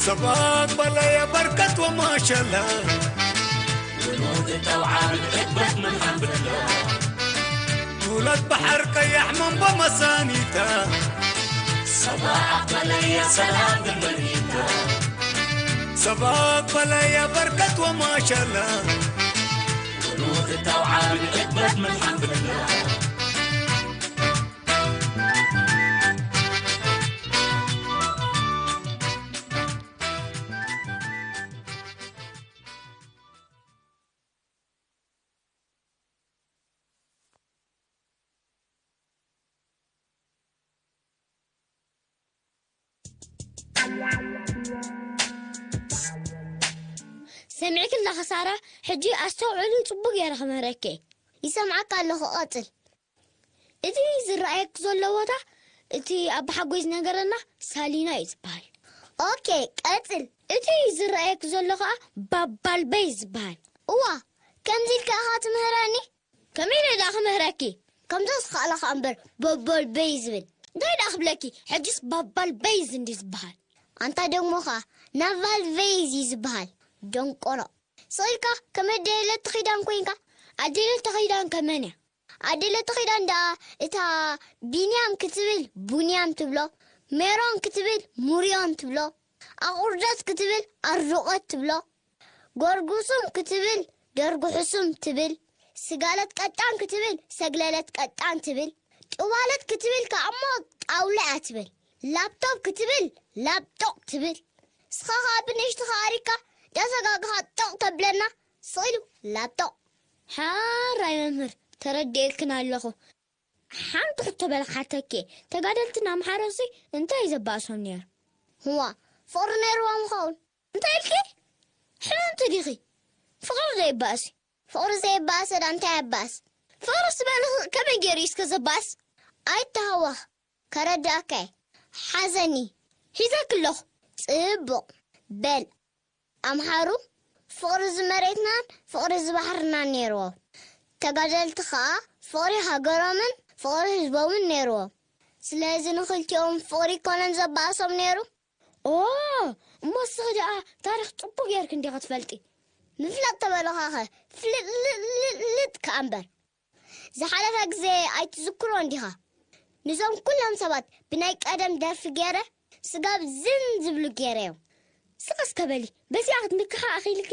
ሰባ አቅበለየ በርከት ወማሸላ ሉለት ተውዓል እቅበት ምን ሐምድላ ዱለት በሐር ቀያሕ መንበ መሳኒታ ሰባ አቅበለየ ሰላም ግመዲታ ሰባ አቅበለየ በርከት ወማሸላ ሉለት ተውዓል እቅበት ምን ሐምድላ ሰሚዕኪ ኣለኺ ሳራ፣ ሕጂ ኣስተውዕሊ፣ ጽቡቕ ገይረ ክምህረኪ እየ። ይሰምዓካ ኣለኹ፣ ቀጽል። እቲ ዝረኣየኪ ዘሎ ቦታ፣ እቲ ኣባሓጎይ ዝነገረና ሳሊና እዩ ዝበሃል። ኦኬ፣ ቀጽል። እቲ ዝረኣየኪ ዘሎ ኸኣ ባባልበይ እዩ ዝበሃል። እዋ፣ ከምዚ ኢልካ ኢኻ ትምህረኒ? ከመይ ኢለ ደኣ ክምህረኪ? ከምዛ ዝኸኣለኻ እምበር ቦቦል በይ ዝብል። እንታይ ደኣ ክብለኪ? ሕጅስ ባባል በይዝ እንዲ ዝበሃል። ኣንታ ደሞ ኸኣ ናቫል ቨይዝ እዩ ዝበሃል። ደንቆሮ። ስቕ ኢልካ ከም ኣዴለ ተኺዳን ኮይንካ። ኣዴለ ተኺዳን ከመን እያ? ኣዴለ ተኺዳን ደኣ እታ ቢንያም ክትብል ቡንያም ትብሎ፣ ሜሮን ክትብል ሙርዮን ትብሎ፣ ኣቑርደት ክትብል ኣርዱቐት ትብሎ። ጎርጉሱም ክትብል ደርጉ ሕሱም ትብል፣ ስጋለት ቀጣን ክትብል ሰግለለት ቀጣን ትብል፣ ጥዋለት ክትብል ከኣ እሞ ጣውላ እያ ትብል፣ ላፕቶፕ ክትብል ላብጦቕ ትብል። ንስኻ ከኣ ብንእሽትኻ ኣሪግካ እንዳሰጋግኻ ጦቕ ተብለና ስቕ ኢሉ ላብጦቕ። ሓራይ መምህር፣ ተረዲኤክን ኣለኹ። ሓንቲ ሕቶ በለ ክሓተኪ፣ ተጋደልትን ኣምሓሮሲ እንታይ እዩ ዘባእሶም ነይሩ? ህዋ፣ ፍቕሪ ነይርዎም ይኸውን። እንታይ ኢልኪ? ሕምምቲ ዲኺ? ፍቕሪ ዘይባእስ እዩ። ፍቕሪ ዘይባእስ ዳ እንታይ ኣባእስ? ፍቕሪ ዝበልኽ ከመይ ገይሩ እዩ እስከ ዘባእስ? ኣይተሃወኽ፣ ከረድኣካ እየ። ሓዘኒ። ሒዘኪ ኣለኹ። ጽቡቕ። በል። ኣምሓሩ ፍቕሪ ዝመሬትናን ፍቕሪ ዝባሕርናን ነይርዎም። ተጋደልቲ ኸኣ ፍቕሪ ሃገሮምን ፍቕሪ ህዝቦምን ነይርዎም። ስለዚ ንኽልቲኦም ፍቕሪ ይኮነን ዘባእሶም ነይሩ። ኦ፣ እሞ እስኺ ደኣ ታሪኽ ጽቡቕ ጌርኪ እንዲኺ ትፈልጢ። ምፍላጥ ተበለኻኸ ፍልጥልጥልጥ ከኣ እምበር። ዝሓለፈ ግዜ ኣይትዝክሮን ዲኻ? ንዞም ኩሎም ሰባት ብናይ ቀደም ደርፊ ገይረ ስጋብ ዝን ዝብሉ ገይረዮም። ስቕ እስከ በሊ፣ በዚኣ ክትምክሓ ኣኺልኪ?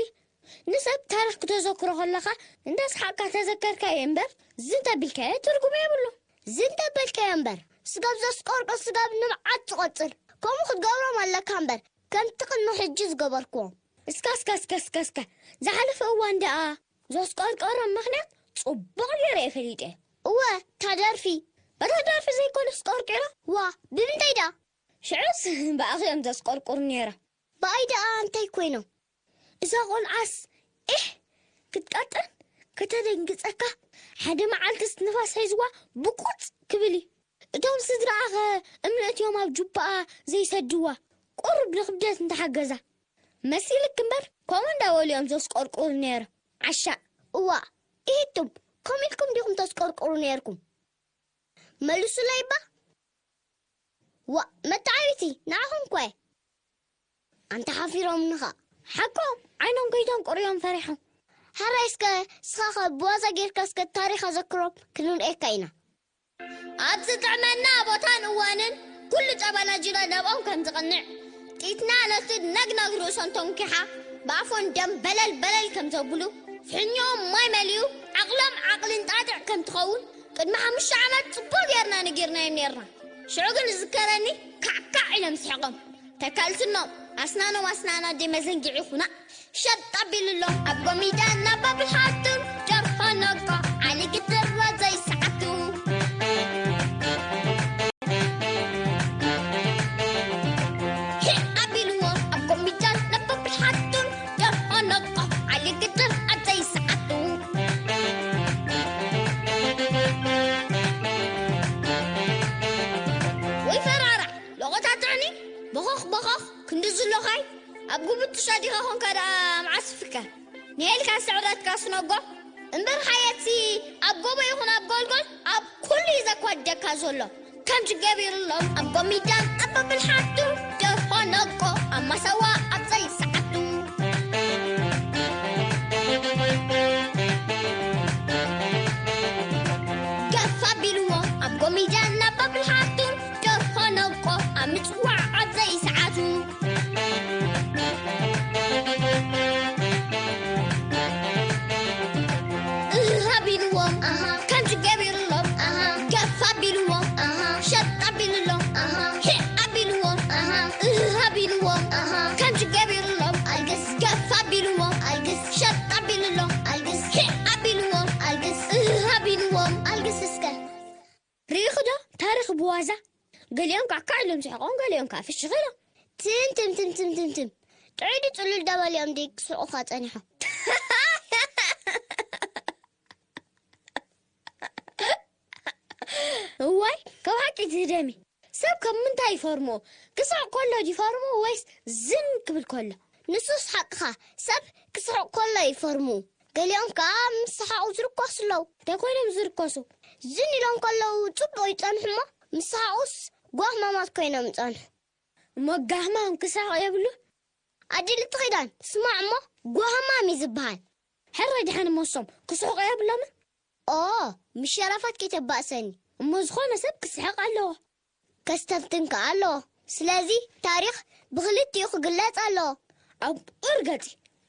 ንሰብ ታሪኽ ክተዘክሮ ከለኻ እንዳስሓቕካ ተዘከርካዮ እምበር ዝን ተቢልካዮ ትርጉም የብሉ። ዝን ተበልካዮ እምበር ስጋብ ዘስቆርቆ ስጋብ ንብዓት ትቖጽር። ከምኡ ክትገብሮም ኣለካ እምበር ከምቲ ቅድሚ ሕጂ ዝገበርክዎም። እስካ፣ እስካ፣ እስካ፣ እስካ፣ እስካ። ዝሓለፈ እዋን ደኣ ዘስቆርቆሮም ምኽንያት ጽቡቕ ገይረ እየ ፈሊጠ። እወ፣ እታ ደርፊ። በታ ደርፊ ዘይኮነስ ቆርቂራ። ዋ፣ ብምንታይ ደኣ? ሽዑስ ብኣኺ እዮም ዘስቆርቁሩ ነይሮም። ብኣይ ደኣ እንታይ ኮይኖም? እዛ ቆልዓስ፣ ኤህ፣ ክትቀጥን ከተደንግጸካ። ሓደ መዓልትስ ንፋስ ሒዝዋ ብቁጽ ክብል እዩ። እቶም ስድራኣኸ እምነትዮም ኣብ ጁባኣ ዘይሰድዋ፣ ቁሩብ ንኽብደት እንተሓገዛ። መሲልክ እምበር፣ ከምኡ እንዳበሉ እዮም ዘስቆርቁሩ ነይሮም። ዓሻ። እዋ፣ ኢሂቱም፣ ከምኡ ኢልኩም ዲኹም ተስቆርቁሩ ነይርኩም? መልሱለይ እባ። ዋእ፣ መተዓቢቲ፣ ንዓኹም እኮ እየ። ኣንታ ሓፊሮምኒ ኸኣ። ሓቆም፣ ዓይኖም ከይደንቁሩ እዮም ፈሪሖም። ሕራይ እስከ፣ ንስኻኸ ብዋዛ ጌርካ እስከ ታሪኽ ኣዘክሮም ክንርእየካ ኢና። ኣብ ዝጥዕመና ቦታን እዋንን ኩሉ ጨባላጅለ ናብኦም ከም ዝቕንዕ፣ ጢትና ነቲ ነግናግ ርእሶም ተንኪሓ ብኣፎም ደም በለል በለል ከም ዘብሉ፣ ፍሕኛኦም ማይ መሊኡ ዓቕሎም ዓቕሊ እንጣጢዕ ከም ትኸውን ቅድሚ ሓሙሽተ ዓመት ጽቡቕ ጌርና ነጊርናዮም ኔርና። ሽዑ ግን ዝዝከረኒ ካዕካዕ ኢሎም ስሒቖም። ተካልትኖም ኣስናኖም ኣስናና ደይ መዘንግዒ ኹና ሸጥ ኣቢሉሎም ኣብ ጎሚዳ ናብ ባብል ሓቱን ደርሆ ነቆ ዓሊ ግድራ ዘይሰዓቱ። ሄ ኣቢልዎ ኣብ ጎሚዳ ናብ ባብል ሓቱን ደርሆ ነቆ ዓሊ ግድራ ዘይሰዓቱ። ወይ ፈራራሕ ሎቖታ ጥዕኒ በኾኽ በኾኽ ክንዲ ዝሎኻይ ኣብ ጉብጥሻ ዲኻ ኾንካ ደኣ መዓስ ፍከር ንኤልካ ስዕረትካ ስነጎ እምበር ሓየትሲ ኣብ ጎቦ ይኹን ኣብ ጎልጎል ኣብ ኩሉ እዩ ዘኳደካ ዘሎ። ከምዚ ገቢሩሎም ኣብ ጎሚዳን ኣብ ብልሓቱ ደርሆ ነቆ ኣብ ማሰዋ ኣብ ዘይሰዓቱ ገፍ ኣቢልዎ ኣብ ጎሚዳን ኣብ ብልሓቱ ደርሆ ነቆ ኣብ ምጽዋዕ ኣብ ዘይሰዓቱ እህ ኣቢልዎም ኣሃ ከምዚ ገቢሩሎም ኣሃ ገፍ ኣቢልዎም ኣሃ ሸጥ ኣቢልሎም ኣሃ ሂዕ ኣቢልዎም ኣሃ እህ ኣቢልዎም ኣሃ ከምዚ ገቢሩሎም ኣልግስ ገፍ ኣቢልዎም ኣልግስ ሸጥ ኣቢልሎም ኣልግስ ሂዕ ኣቢልዎም ኣልግስ እህ ኣቢልዎም ኣልግስ እስከ ርኢኺ ዶ ታሪኽ ብዋዛ? ገሊኦም ካዕካዕ ኢሎም ስሒቖም፣ ገሊኦም ከዓ ፍሽኽ ኢሎም። ትም ትም ትም ትም ትም ትም። ጥዑይ ድዩ ጽሉል ዳባሊኦም ድዩ ክስሕቑኻ ጸኒሖም? እዋይ፣ ካብ ሓቂ ትህደሚ። ሰብ ካብ ምንታይ ይፈርምዎ? ክስሕቕ ከሎ ድዩ ይፈርምዎ ወይስ ዝን ክብል ከሎ? ንሱስ ሓቅኻ፣ ሰብ ክስሕቕ ከሎ ይፈርምዎ። ገሊኦም ከኣ ምስ ሰሓቑ ዝርከሱ ኣለዉ። እንታይ ኮይኖም ዝርከሱ? ዝን ኢሎም ከለዉ ጽቡቕ ይጸንሑ እሞ፣ ምስ ሰሓቑስ ጓህማማት ኮይኖም ይጸንሑ። እሞ ጋህማም ክስሕቕ የብሉን? ኣድልቲ ኪዳን፣ ስማዕ እሞ ጓህማም እዩ ዝበሃል። ሕራይ ደሓን እሞ እሶም ክስሕቑ የብሎምን? ኦ፣ ምስ ሸራፋት ከይተባእሰኒ። እሞ ዝኾነ ሰብ ክስሕቕ ኣለዎ። ከስተንትን ከኣ ኣለዎ። ስለዚ ታሪኽ ብኽልቲኡ ክግለጽ ኣለዎ። ኣብ ኡርገጺ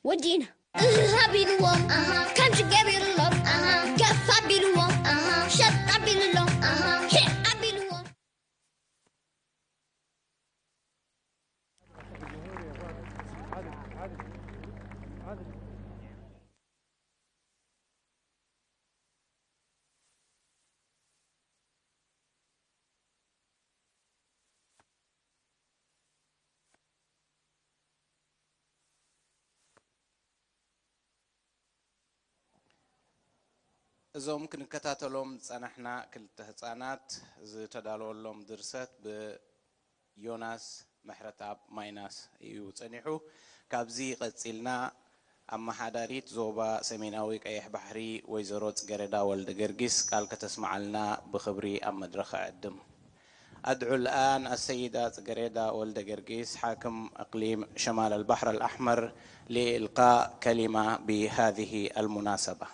ወዲእና። እህ ኣቢልዎም፣ ኣሃ፣ ከምዚ ገቢሩሎም፣ ኣሃ፣ ገፍ ኣቢልዎም፣ ኣሃ፣ ሸጥ ኣቢልሎም፣ ኣሃ፣ ሂዕ ኣቢልዎም። እዞም ክንከታተሎም ዝጸናሕና ክልተ ህጻናት ዝተዳለወሎም ድርሰት ብዮናስ ምሕረትኣብ ማይናስ እዩ ጸኒሑ። ካብዚ ቀጺልና ኣመሓዳሪት ዞባ ሰሜናዊ ቀይሕ ባሕሪ ወይዘሮ ጽገረዳ ወልደ ገርጊስ ቃል ከተስምዓልና ብኽብሪ ኣብ መድረኽ እዕድም። أدعو الآن السيدة صقريدا ولد قرقيس حاكم إقليم شمال البحر الأحمر لإلقاء كلمة بهذه المناسبة.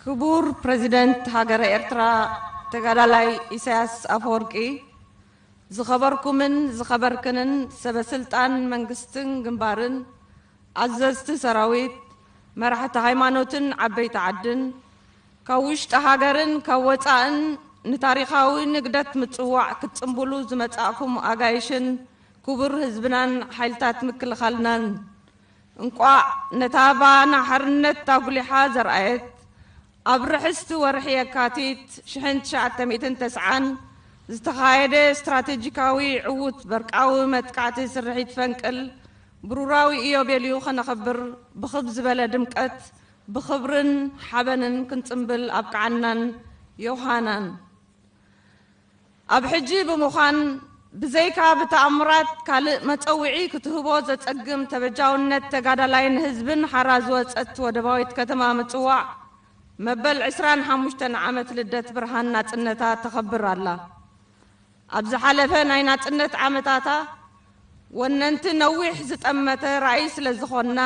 ክቡር ፕረዚደንት ሃገረ ኤርትራ ተጋዳላይ ኢሳያስ ኣፈወርቂ፣ ዝኸበርኩምን ዝኸበርክንን ሰበ ስልጣን መንግስትን ግንባርን፣ ኣዘዝቲ ሰራዊት፣ መራሕቲ ሃይማኖትን ዓበይቲ ዓድን፣ ካብ ውሽጢ ሃገርን ካብ ወጻእን ንታሪኻዊ ንግደት ምጽዋዕ ክትጽንብሉ ዝመጻእኩም ኣጋይሽን ክቡር ህዝብናን ሓይልታት ምክልኻልናን፣ እንቋዕ ነታ ባና ሓርነት ኣጉሊሓ ዘርኣየት ኣብ ርሕስቲ ወርሒ የካቲት ሽሕን ትሽዓተ ሚእትን ተስዓን ዝተኻየደ ስትራቴጂካዊ ዕዉት በርቃዊ መጥቃዕቲ ስርሒት ፈንቅል ብሩራዊ ኢዮቤልዩ ኸነኽብር ብኽብ ዝበለ ድምቀት ብኽብርን ሓበንን ክንጽምብል ኣብቅዓናን ዮሃናን። ኣብ ሕጂ ብምዃን ብዘይካ ብተኣምራት ካልእ መጸውዒ ክትህቦ ዘጸግም ተበጃውነት ተጋዳላይ ንህዝብን ሓራ ዝወጸት ወደባዊት ከተማ ምጽዋዕ መበል ዕስራን ሓሙሽተን ዓመት ልደት ብርሃን ናጽነታ ተኸብር ኣላ። ኣብ ዝሓለፈ ናይ ናጽነት ዓመታታ ወነንቲ ነዊሕ ዝጠመተ ራእይ ስለ ዝኾንና፣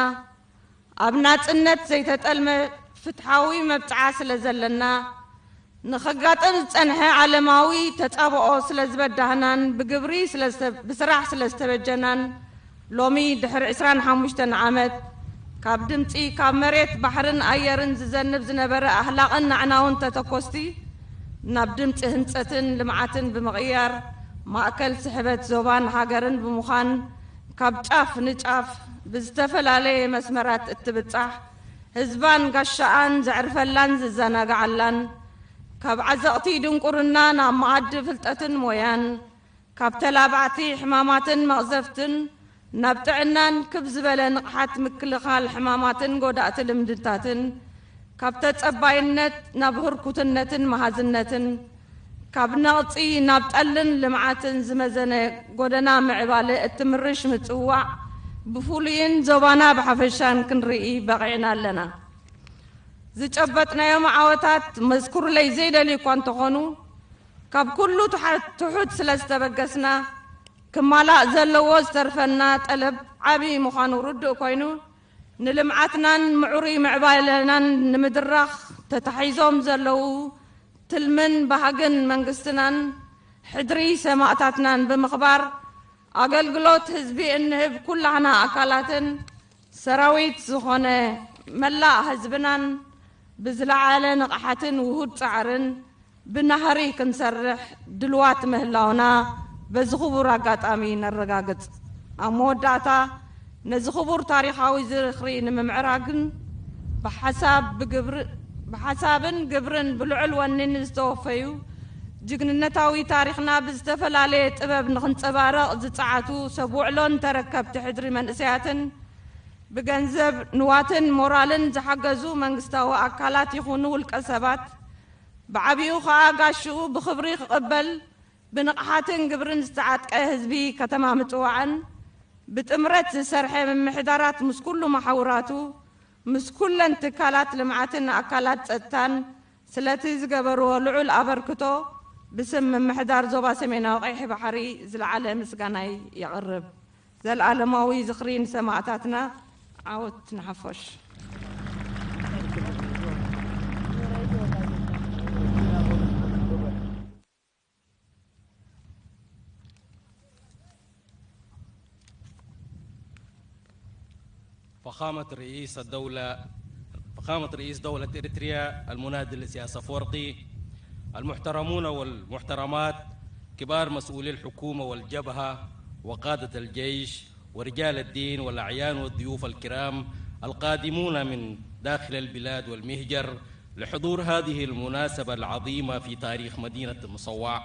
ኣብ ናጽነት ዘይተጠልመ ፍትሓዊ መብጽዓ ስለ ዘለና፣ ንኸጋጥም ዝጸንሐ ዓለማዊ ተጻብኦ ስለ ዝበዳህናን ብግብሪ ስለ ዝተ-፣ ብስራሕ ስለ ዝተበጀናን፣ ሎሚ ድሕሪ ዕስራን ሓሙሽተን ዓመት ካብ ድምጺ ካብ መሬት ባሕርን ኣየርን ዝዘንብ ዝነበረ ኣህላቕን ናዕናውን ተተኮስቲ ናብ ድምጺ ህንጸትን ልምዓትን ብምቕያር ማእከል ስሕበት ዞባን ሃገርን ብምዃን ካብ ጫፍ ንጫፍ ብዝተፈላለየ መስመራት እትብጻሕ ህዝባን ጋሻኣን ዘዕርፈላን ዝዘናግዓላን ካብ ዓዘቕቲ ድንቁርና ናብ መኣዲ ፍልጠትን ሞያን ካብ ተላባዕቲ ሕማማትን መቕዘፍትን ናብ ጥዕናን ክብ ዝበለ ንቕሓት ምክልኻል ሕማማትን ጎዳእቲ ልምድታትን ካብ ተጸባይነት ናብ ህርኩትነትን መሃዝነትን ካብ ነቕጺ ናብ ጠልን ልምዓትን ዝመዘነ ጎደና ምዕባለ እትምርሽ ምጽዋዕ ብፍሉይን ዞባና ብሓፈሻን ክንርኢ በቒዕና ኣለና። ዝጨበጥናዮም ዓወታት መዝኩርለይ ዘይደልዩ እኳ እንተኾኑ፣ ካብ ኩሉ ትሓ-፣ ትሑት ስለ ዝተበገስና፣ ክማላእ ዘለዎ ዝተርፈና ጠለብ ዓቢ ምዃኑ ርዱእ ኮይኑ፣ ንልምዓትናን ምዕሩይ ምዕባለናን ንምድራኽ ተታሒዞም ዘለዉ ትልምን ባህግን መንግስትናን ሕድሪ ሰማእታትናን ብምኽባር፣ ኣገልግሎት ህዝቢ እንህብ ኩላህና ኣካላትን ሰራዊት ዝኾነ መላእ ህዝብናን ብዝለዓለ ንቕሓትን ውሁድ ጻዕርን ብናህሪ ክንሰርሕ ድልዋት ምህላውና በዚ ክቡር ኣጋጣሚ ነረጋግጽ። ኣብ መወዳእታ ነዚ ክቡር ታሪኻዊ ዝኽሪ ንምምዕራግን ብሓሳብ ብግብሪ-፣ ብሓሳብን ግብርን ብልዑል ወኒን ዝተወፈዩ ጅግንነታዊ ታሪኽና ብዝተፈላለየ ጥበብ ንኽንጸባረቕ ዝጸዓቱ ሰብ ውዕሎን ተረከብቲ ሕድሪ መንእሰያትን ብገንዘብ ንዋትን ሞራልን ዝሓገዙ መንግስታዊ ኣካላት ይኹኑ ውልቀ ሰባት ብዓቢኡ ኸኣ ጋሽኡ ብኽብሪ ክቕበል ብንቕሓትን ግብርን ዝተዓጥቀ ህዝቢ ከተማ ምጽዋዕን ብጥምረት ዝሰርሐ ምምሕዳራት ምስ ኩሉ መሓውራቱ ምስ ኩለን ትካላት ልምዓትን ኣካላት ጸጥታን ስለቲ ዝገበርዎ ልዑል ኣበርክቶ ብስም ምምሕዳር ዞባ ሰሜናዊ ቀይሕ ባሕሪ ዝለዓለ ምስጋናይ የቕርብ። ዘልኣለማዊ ዝኽሪ ንሰማእታትና። ዓወት ንሓፎሽ። فخامة رئيس الدولة، فخامة رئيس دولة إريتريا المناضل السياسي أفورقي، المحترمون والمحترمات، كبار مسؤولي الحكومة والجبهة وقادة الجيش ورجال الدين والأعيان والضيوف الكرام، القادمون من داخل البلاد والمهجر لحضور هذه المناسبة العظيمة في تاريخ مدينة المصوع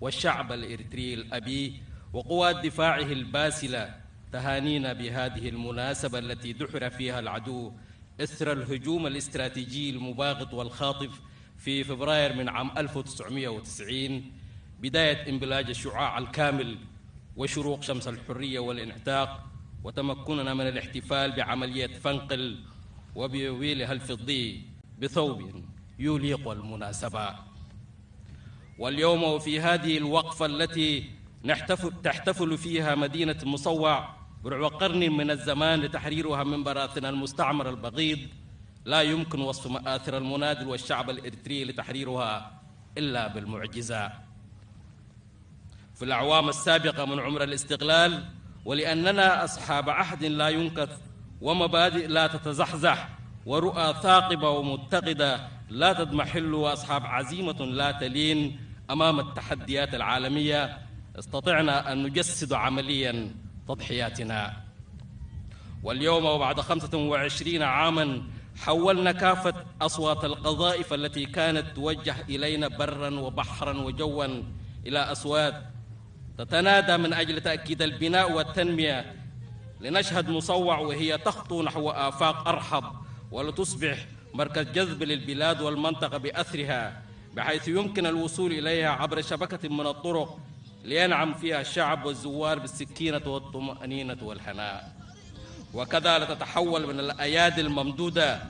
والشعب الإريتري الأبي وقوات دفاعه الباسلة، تهانينا بهذه المناسبة التي دحر فيها العدو إثر الهجوم الاستراتيجي المباغت والخاطف في فبراير من عام ألف وتسعمية وتسعين، بداية انبلاج الشعاع الكامل وشروق شمس الحرية والانعتاق، وتمكننا من الاحتفال بعملية فنقل وبيوبيلها الفضي بثوب يليق المناسبة. واليوم وفي هذه الوقفة التي نحتفل، تحتفل فيها مدينة المصوع بربع قرن من الزمان لتحريرها من براثن المستعمر البغيض، لا يمكن وصف مآثر المناضل والشعب الإريتري لتحريرها إلا بالمعجزة. في الأعوام السابقة من عمر الاستقلال، ولأننا أصحاب عهد لا ينكث ومبادئ لا تتزحزح ورؤى ثاقبة ومتقدة لا تضمحل وأصحاب عزيمة لا تلين أمام التحديات العالمية، استطعنا أن نجسد عمليا تضحياتنا. واليوم وبعد خمسة وعشرين عاما حولنا كافة أصوات القذائف التي كانت توجه إلينا برا وبحرا وجوا إلى أصوات تتنادى من أجل تأكيد البناء والتنمية، لنشهد مصوع وهي تخطو نحو آفاق أرحب، ولتصبح مركز جذب للبلاد والمنطقة بأثرها، بحيث يمكن الوصول إليها عبر شبكة من الطرق لينعم فيها الشعب والزوار بالسكينة والطمأنينة والهناء. وكذا لتتحول من الأيادي الممدودة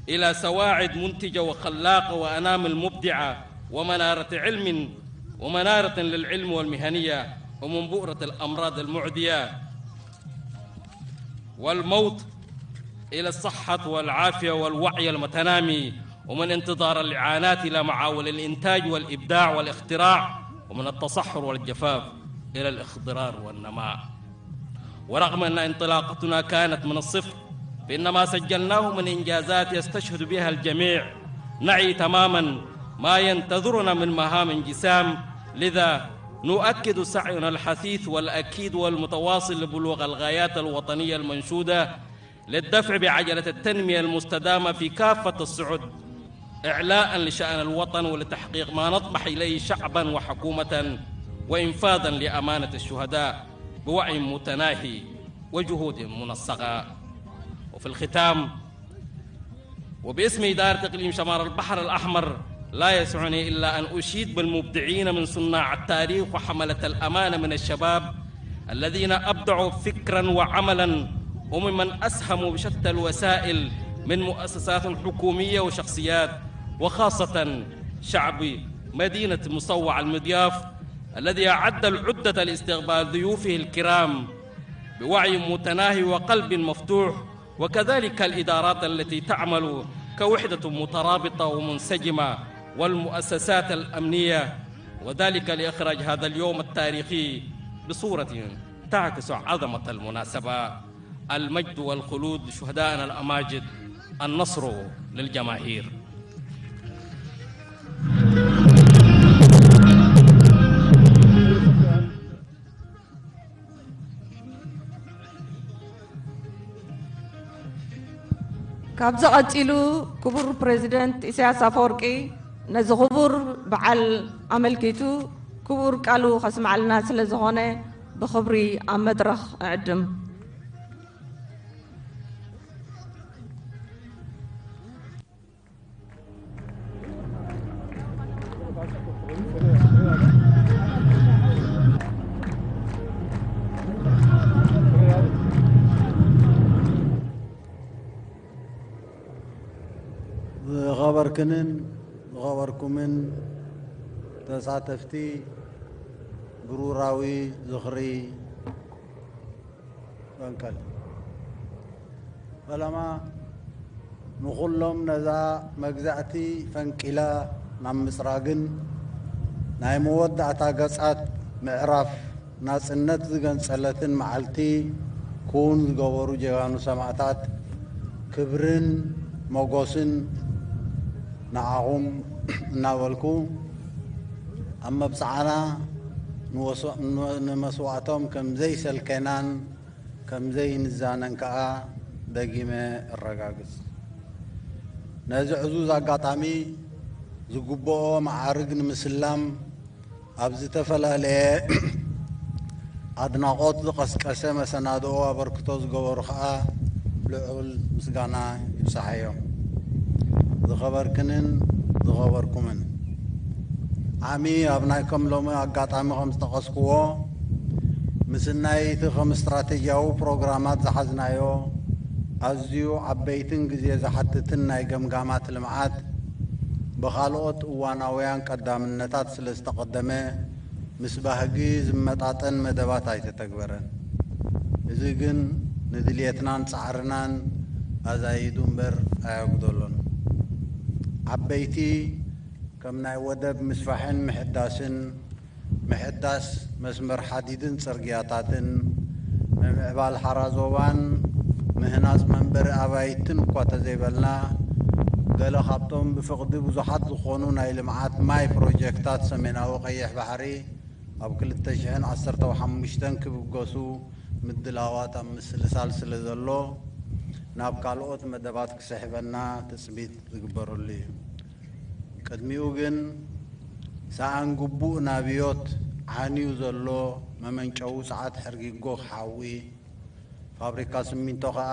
إلى سواعد منتجة وخلاقة وأنامل مبدعة ومنارة علم، ومنارة للعلم والمهنية، ومن بؤرة الأمراض المعدية والموت إلى الصحة والعافية والوعي المتنامي، ومن انتظار الإعانات إلى معاول الإنتاج والإبداع والاختراع، ومن التصحر والجفاف إلى الاخضرار والنماء. ورغم أن انطلاقتنا كانت من الصفر، فإن ما سجلناه من إنجازات يستشهد بها الجميع نعي تماما ما ينتظرنا من مهام جسام. لذا نؤكد سعينا الحثيث والأكيد والمتواصل لبلوغ الغايات الوطنية المنشودة للدفع بعجلة التنمية المستدامة في كافة الصعد، إعلاء لشأن الوطن ولتحقيق ما نطمح إليه شعبا وحكومة، وإنفاذا لأمانة الشهداء بوعي متناهي وجهود منسقة. وفي الختام، وباسم إدارة إقليم شمال البحر الأحمر، لا يسعني إلا أن أشيد بالمبدعين من صناع التاريخ وحملة الأمانة من الشباب الذين أبدعوا فكرا وعملا، وممن أسهموا بشتى الوسائل من مؤسسات حكومية وشخصيات، وخاصة شعب مدينة مصوع المضياف الذي أعد العدة لاستقبال ضيوفه الكرام بوعي متناهي وقلب مفتوح، وكذلك الإدارات التي تعمل كوحدة مترابطة ومنسجمة، والمؤسسات الأمنية، وذلك لإخراج هذا اليوم التاريخي بصورة تعكس عظمة المناسبة. المجد والخلود لشهدائنا الأماجد، النصر للجماهير. ካብዚ ቀጺሉ ክቡር ፕሬዚደንት ኢሳያስ ኣፈወርቂ ነዚ ክቡር በዓል ኣመልኪቱ ክቡር ቃሉ ከስምዓልና ስለ ዝኾነ ብኽብሪ ኣብ መድረኽ እዕድም። ዝኸበርክንን ዝኸበርኩምን ተሳተፍቲ ብሩራዊ ዝኽሪ ፈንቀል። ፈለማ ንኹሎም ነዛ መግዛእቲ ፈንቂላ ናብ ምጽራግን ናይ መወዳእታ ገጻት ምዕራፍ ናጽነት ዝገንጸለትን መዓልቲ ክውን ዝገበሩ ጀጋኑ ሰማእታት ክብርን ሞጎስን ንዓኹም እናበልኩ፣ ኣብ መብጽዓና ንወስ-፣ ን-፣ ንመስዋእቶም ከም ዘይሰልከናን ከም ዘይንዛነን ከኣ ደጊመ እረጋግጽ። ነዚ ዕዙዝ ኣጋጣሚ ዝግብኦ መዓርግ ንምስላም ኣብ ዝተፈላለየ ኣድናቖት ዝቐስቀሰ መሰናድኦ ኣበርክቶ ዝገበሩ ኸኣ ልዑል ምስጋና ይብጽሓዮም። ዝኸበርክንን ዝኸበርኩምን፣ ዓሚ ኣብ ናይ ከም ሎሚ ኣጋጣሚ ከም ዝጠቐስክዎ፣ ምስናይ እቲ ከም ስትራቴጂያዊ ፕሮግራማት ዝሓዝናዮ ኣዝዩ ዓበይትን ግዜ ዝሓትትን ናይ ገምጋማት ልምዓት ብኻልኦት እዋናውያን ቀዳምነታት ስለ ዝተቐደመ፣ ምስ ባህጊ ዝመጣጠን መደባት ኣይተተግበረን። እዚ ግን ንድልየትናን ጻዕርናን ኣዛይዱ እምበር ኣየጉደሎን። ዓበይቲ ከም ናይ ወደብ ምስፋሕን ምሕዳስን፣ ምሕዳስ መስመር ሓዲድን ጽርግያታትን፣ ምምዕባል ሓራ ዞባን ምህናጽ መንበሪ ኣባይትን እኳ ተዘይበልና፣ ገለ ካብቶም ብፍቕዲ ብዙሓት ዝኾኑ ናይ ልምዓት ማይ ፕሮጀክታት ሰሜናዊ ቀይሕ ባሕሪ ኣብ ክልተ ሽሕን ዓሰርተ ሓሙሽተን ክብገሱ ምድላዋት ኣብ ምስልሳል ስለ ዘሎ፣ ናብ ካልኦት መደባት ክስሕበና ትጽቢት ዝግበረሉ እዩ። ቅድሚኡ ግን፣ ሰኣን ግቡእ ናብዮት ዓንዩ ዘሎ መመንጨዊ ጸዓት ሕርጊጎ ክሓዊ፣ ፋብሪካ ስሚንቶ ከኣ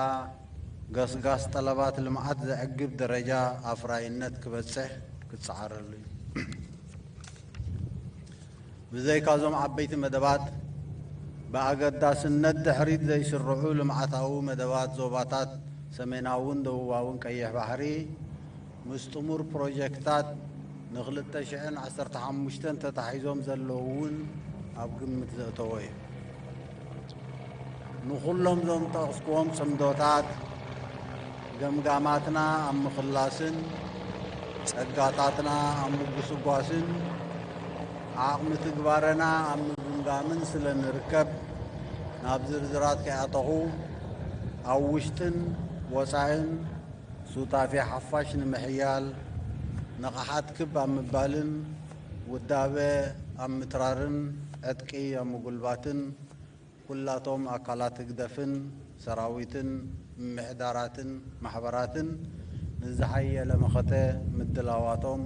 ገስጋስ ጠለባት ልምዓት ዘዕግብ ደረጃ ኣፍራይነት ክበጽሕ ክጸዓረሉ እዩ። ብዘይካዞም ዓበይቲ መደባት፣ ብኣገዳስነት ድሕሪት ዘይስርዑ ልምዓታዊ መደባት ዞባታት ሰሜናውን ደቡባውን ቀይሕ ባሕሪ፣ ምስ ጥሙር ፕሮጀክታት ንክልተ ሽሕን ዓሰርተ ሓሙሽተን ተታሒዞም ዘለዉ እውን ኣብ ግምት ዘእተወ እዩ። ንኹሎም ዞም ጠቕስክዎም ጽምዶታት፣ ገምጋማትና ኣብ ምኽላስን ጸጋታትና ኣብ ምጉስጓስን ዓቕሚ ትግባረና ኣብ ምግምጋምን ስለ ንርከብ፣ ናብ ዝርዝራት ከይኣተኹ፣ ኣብ ውሽጥን ወጻእን ሱታፌ ሓፋሽ ንምሕያል፣ ንቕሓት ክብ ኣብ ምባልን ውዳበ ኣብ ምትራርን ዕጥቂ ኣብ ምጉልባትን፣ ኩላቶም ኣካላት ህግደፍን ሰራዊትን ምምሕዳራትን ማሕበራትን ንዝሓየለ መኸተ ምድላዋቶም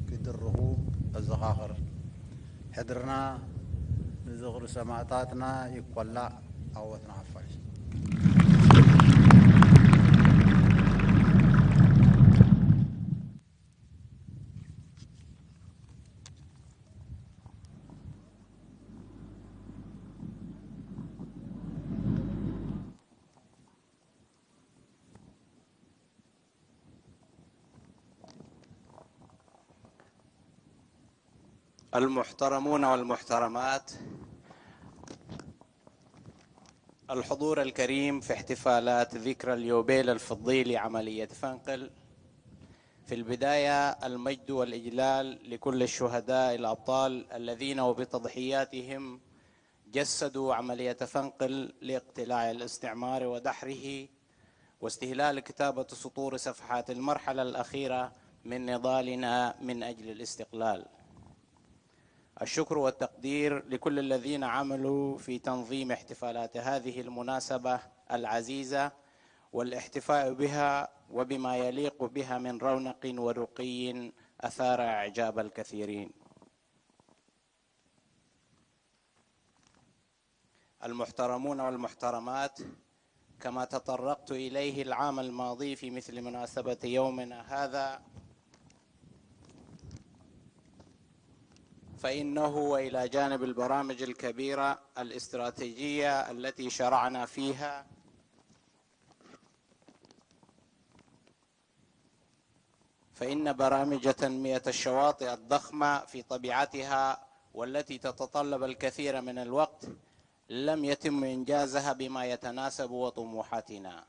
ክድርኹ እዘኻኽር። ሕድርና ንዝኽሪ ሰማእታትና ይኮላዕ። ዓወት ንሓፋሽ። المحترمون والمحترمات، الحضور الكريم في احتفالات ذكرى اليوبيل الفضي لعملية فنقل. في البداية، المجد والإجلال لكل الشهداء الأبطال الذين وبتضحياتهم جسدوا عملية فنقل لاقتلاع الاستعمار ودحره واستهلال كتابة سطور صفحات المرحلة الأخيرة من نضالنا من أجل الاستقلال. الشكر والتقدير لكل الذين عملوا في تنظيم احتفالات هذه المناسبة العزيزة والاحتفاء بها وبما يليق بها من رونق ورقي أثار إعجاب الكثيرين. المحترمون والمحترمات، كما تطرقت إليه العام الماضي في مثل مناسبة يومنا هذا، فإنه وإلى جانب البرامج الكبيرة الاستراتيجية التي شرعنا فيها، فإن برامج تنمية الشواطئ الضخمة في طبيعتها والتي تتطلب الكثير من الوقت لم يتم إنجازها بما يتناسب وطموحاتنا،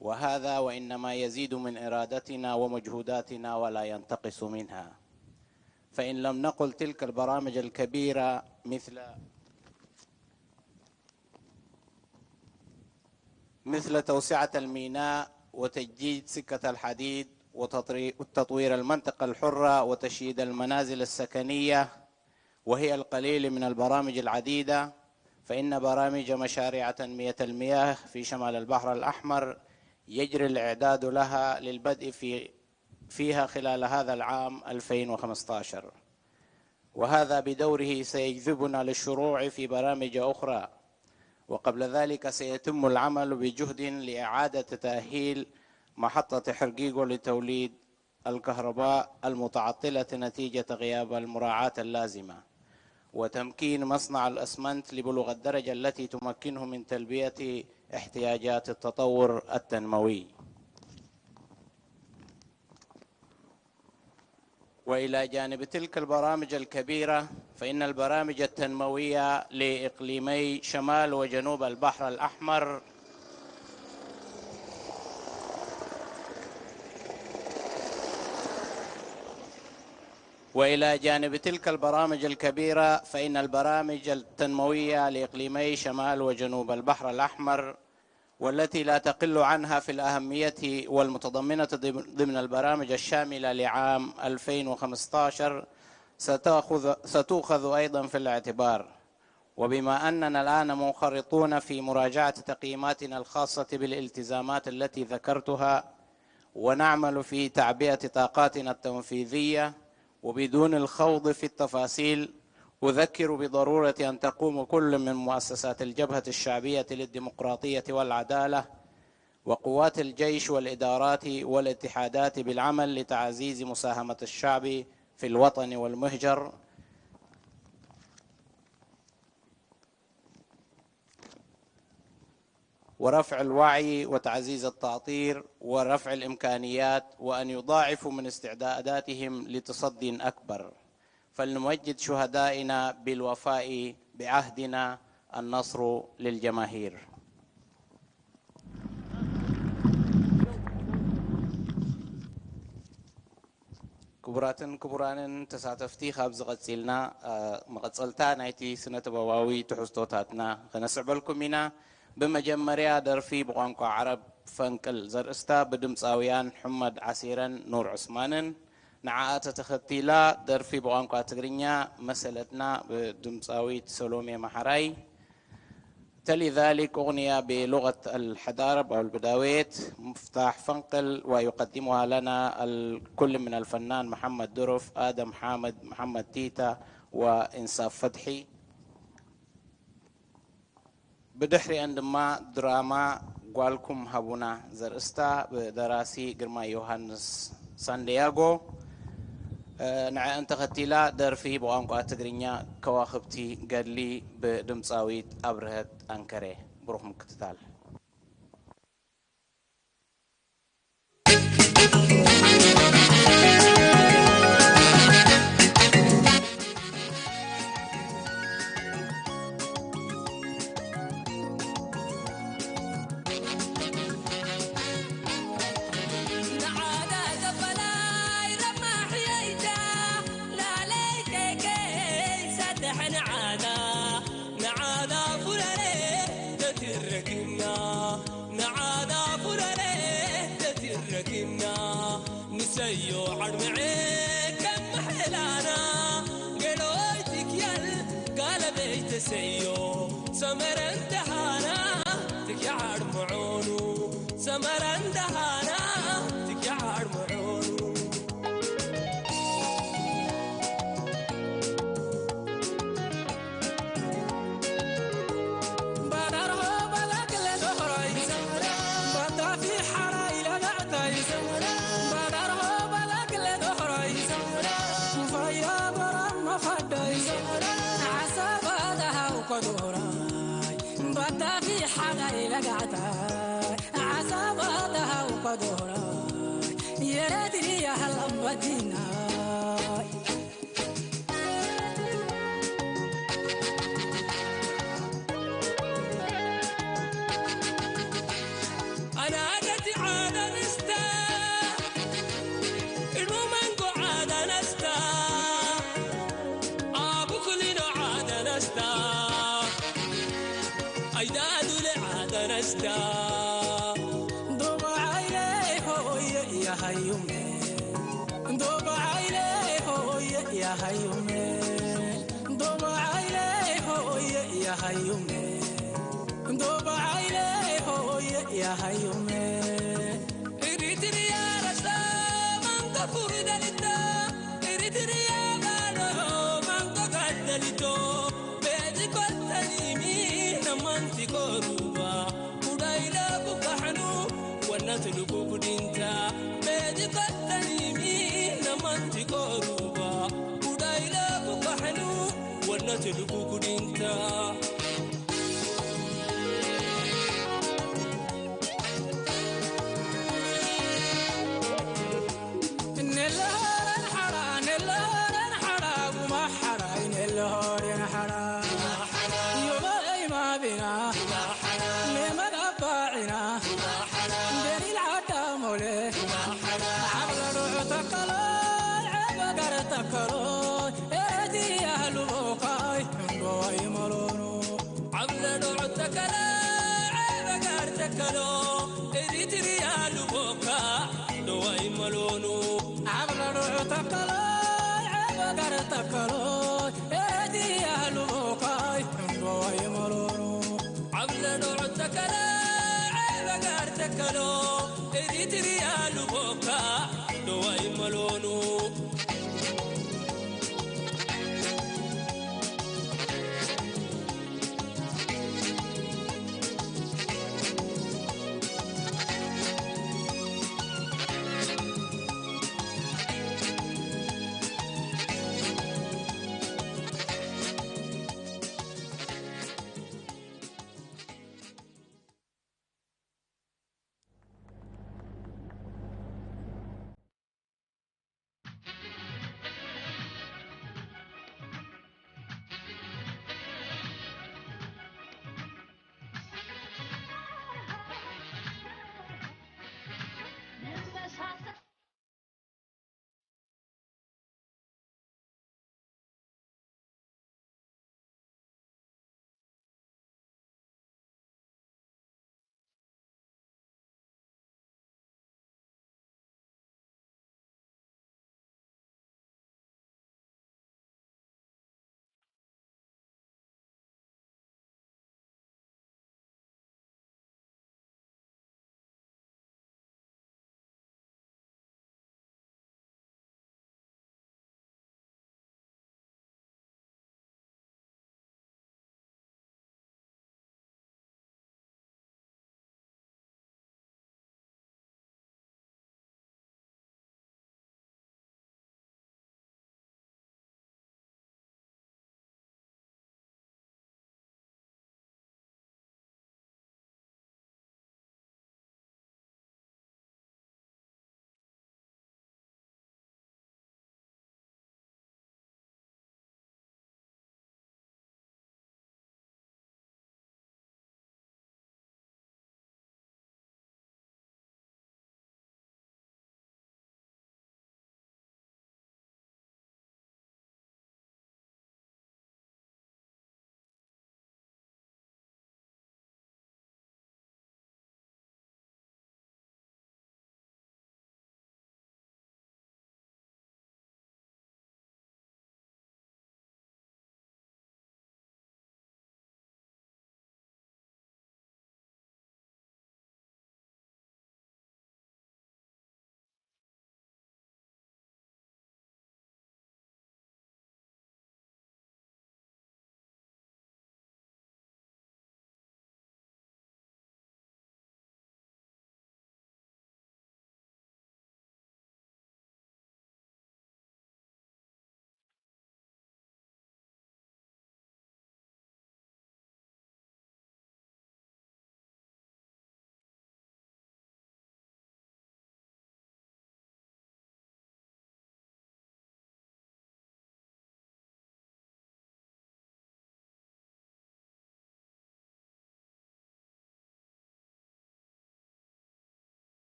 وهذا وإنما يزيد من إرادتنا ومجهوداتنا ولا ينتقص منها. فإن لم نقل تلك البرامج الكبيرة مثل مثل توسعة الميناء وتجديد سكة الحديد وتطري- وتطوير المنطقة الحرة وتشييد المنازل السكنية، وهي القليل من البرامج العديدة، فإن برامج مشاريع تنمية المياه في شمال البحر الأحمر يجري الإعداد لها للبدء في فيها خلال هذا العام ألفين وخمستاشر، وهذا بدوره سيجذبنا للشروع في برامج أخرى، وقبل ذلك سيتم العمل بجهد لإعادة تأهيل محطة حرقيقو لتوليد الكهرباء المتعطلة نتيجة غياب المراعاة اللازمة، وتمكين مصنع الأسمنت لبلوغ الدرجة التي تمكنه من تلبية احتياجات التطور التنموي. وإلى جانب تلك البرامج الكبيرة، فإن البرامج التنموية لإقليمي شمال وجنوب البحر الأحمر، وإلى جانب تلك البرامج الكبيرة، فإن البرامج التنموية لإقليمي شمال وجنوب البحر الأحمر، والتي لا تقل عنها في الأهمية والمتضمنة ضمن البرامج الشاملة لعام ألفين وخمستاشر، ستأخذ، ستؤخذ أيضًا في الاعتبار. وبما أننا الآن منخرطون في مراجعة تقييماتنا الخاصة بالالتزامات التي ذكرتها، ونعمل في تعبئة طاقاتنا التنفيذية وبدون الخوض في التفاصيل، أذكر بضرورة أن تقوم كل من مؤسسات الجبهة الشعبية للديمقراطية والعدالة وقوات الجيش والإدارات والاتحادات بالعمل لتعزيز مساهمة الشعب في الوطن والمهجر، ورفع الوعي وتعزيز التأطير ورفع الإمكانيات، وأن يضاعفوا من استعداداتهم لتصد أكبر. فلنمجد شهدائنا بالوفاء بعهدنا. النصر للجماهير. ክቡራትን ክቡራንን ተሳተፍቲ፣ ካብዚ ቀጺልና፣ እ፣ መቐጸልታ ናይቲ ስነ ጥበባዊ ትሕዝቶታትና ከነስዕበልኩም ኢና። ብመጀመርያ ደርፊ ብቋንቋ ዓረብ ፈንቅል ዘርእስታ ብድምጻውያን ሑመድ ዓሲረን ኑር ዑስማንን፣ ንዓኣ ተተኸቲላ ደርፊ ብቋንቋ ትግርኛ መሰለትና ብድምጻዊት ሰሎሜ መሓራይ። تلي ذلك أغنية بلغة الحضارب أو البداويت، مفتاح فنقل، ويقدمها لنا الكل من الفنان محمد درف، آدم حامد، محمد تيتا، وإنصاف فتحي. ብድሕሪአን ድማ ድራማ ጓልኩም ሃቡና ዘርእስታ ብደራሲ ግርማይ ዮሃንስ ሳንዲያጎ፣ እ፣ ንዕአን ተኸቲላ ደርፊ ብቋንቋ ትግርኛ ከዋኽብቲ ገድሊ ብድምፃዊት ኣብርሀት ኣንከሬ። ብሩኽ ምክትታል። ንሰዮ ዓድምዐ ከም መሐላና ገሎይ ትክያል ጋለበይ ተሰዮ ሰመረ እንደሃና ትክያ ዓድምዖኑ ሰመረ እንደሃና ትክያ ዓድምዖኑ Furidanita, Eritrea bano, mango gadalito, bedi kotanimi, namanti koruba, udaila bukahnu, wanat lukukudinta, bedi kotanimi, namanti koruba, udaila bukahnu, wanat lukukudinta. ዓብለ ዶዕ ተከለ፣ በጋር ተከሎ፣ ኤሪትሪያ ልቦካ፣ ዶዋይ መሎኑ። ዓብለ ዶዕ ተከሎ፣ በጋር ተከሎ፣ ኤሪትሪያ ልቦካ፣ ዶዋይ መሎኑ። ዓብለ ዶዕ ተከለ፣ በጋር ተከሎ፣ ኤሪትሪያ ልቦካ፣ ዶዋይ መሎኑ።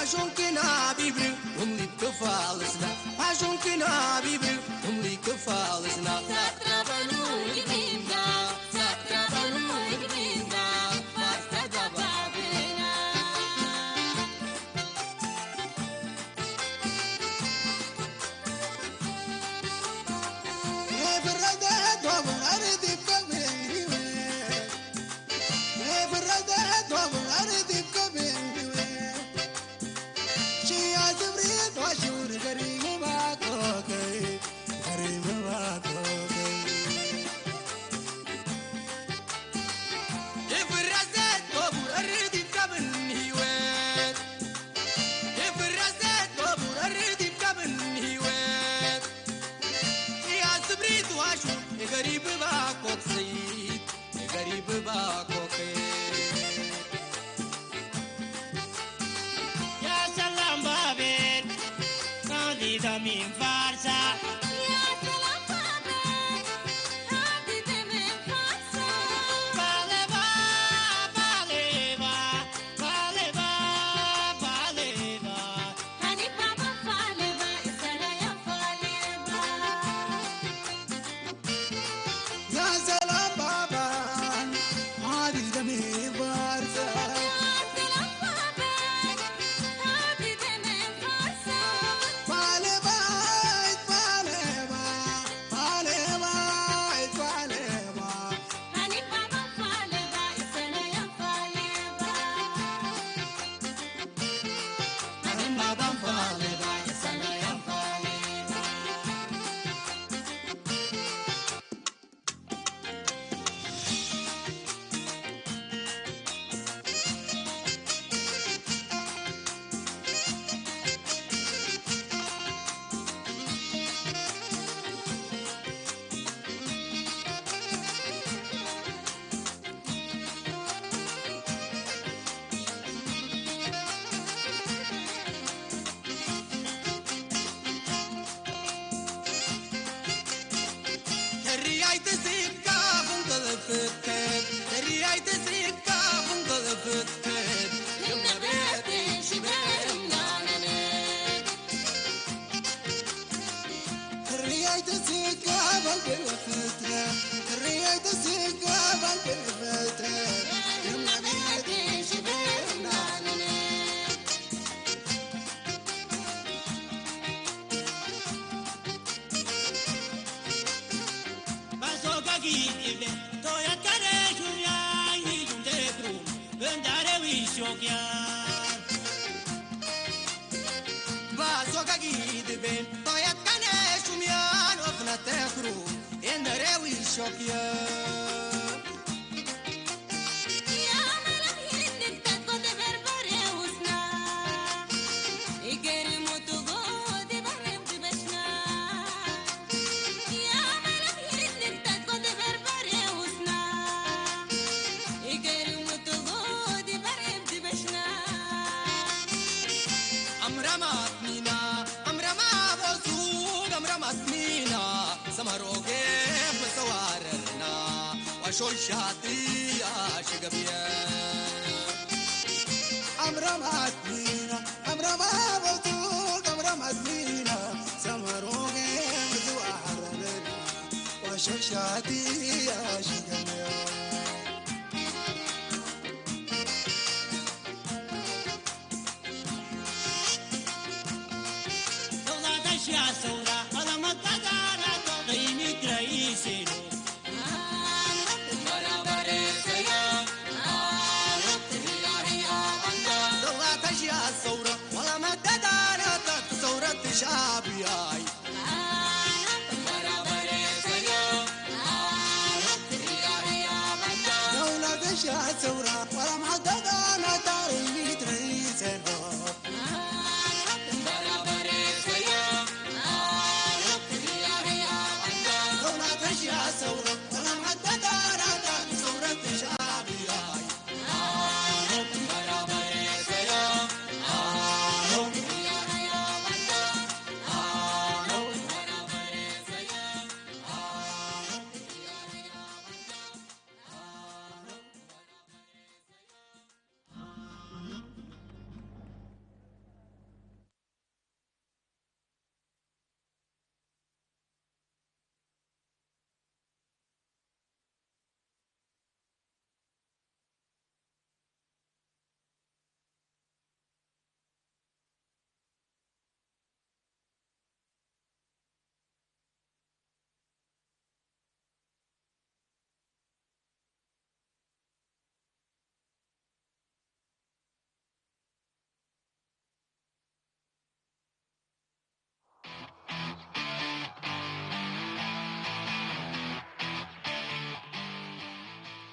Passion kina bibri, umli kefalesna. Passion kina bibri, umli kefalesna. Satrabanu ibinda, satrabanu ibinda, pasta da babena.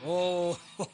Oh,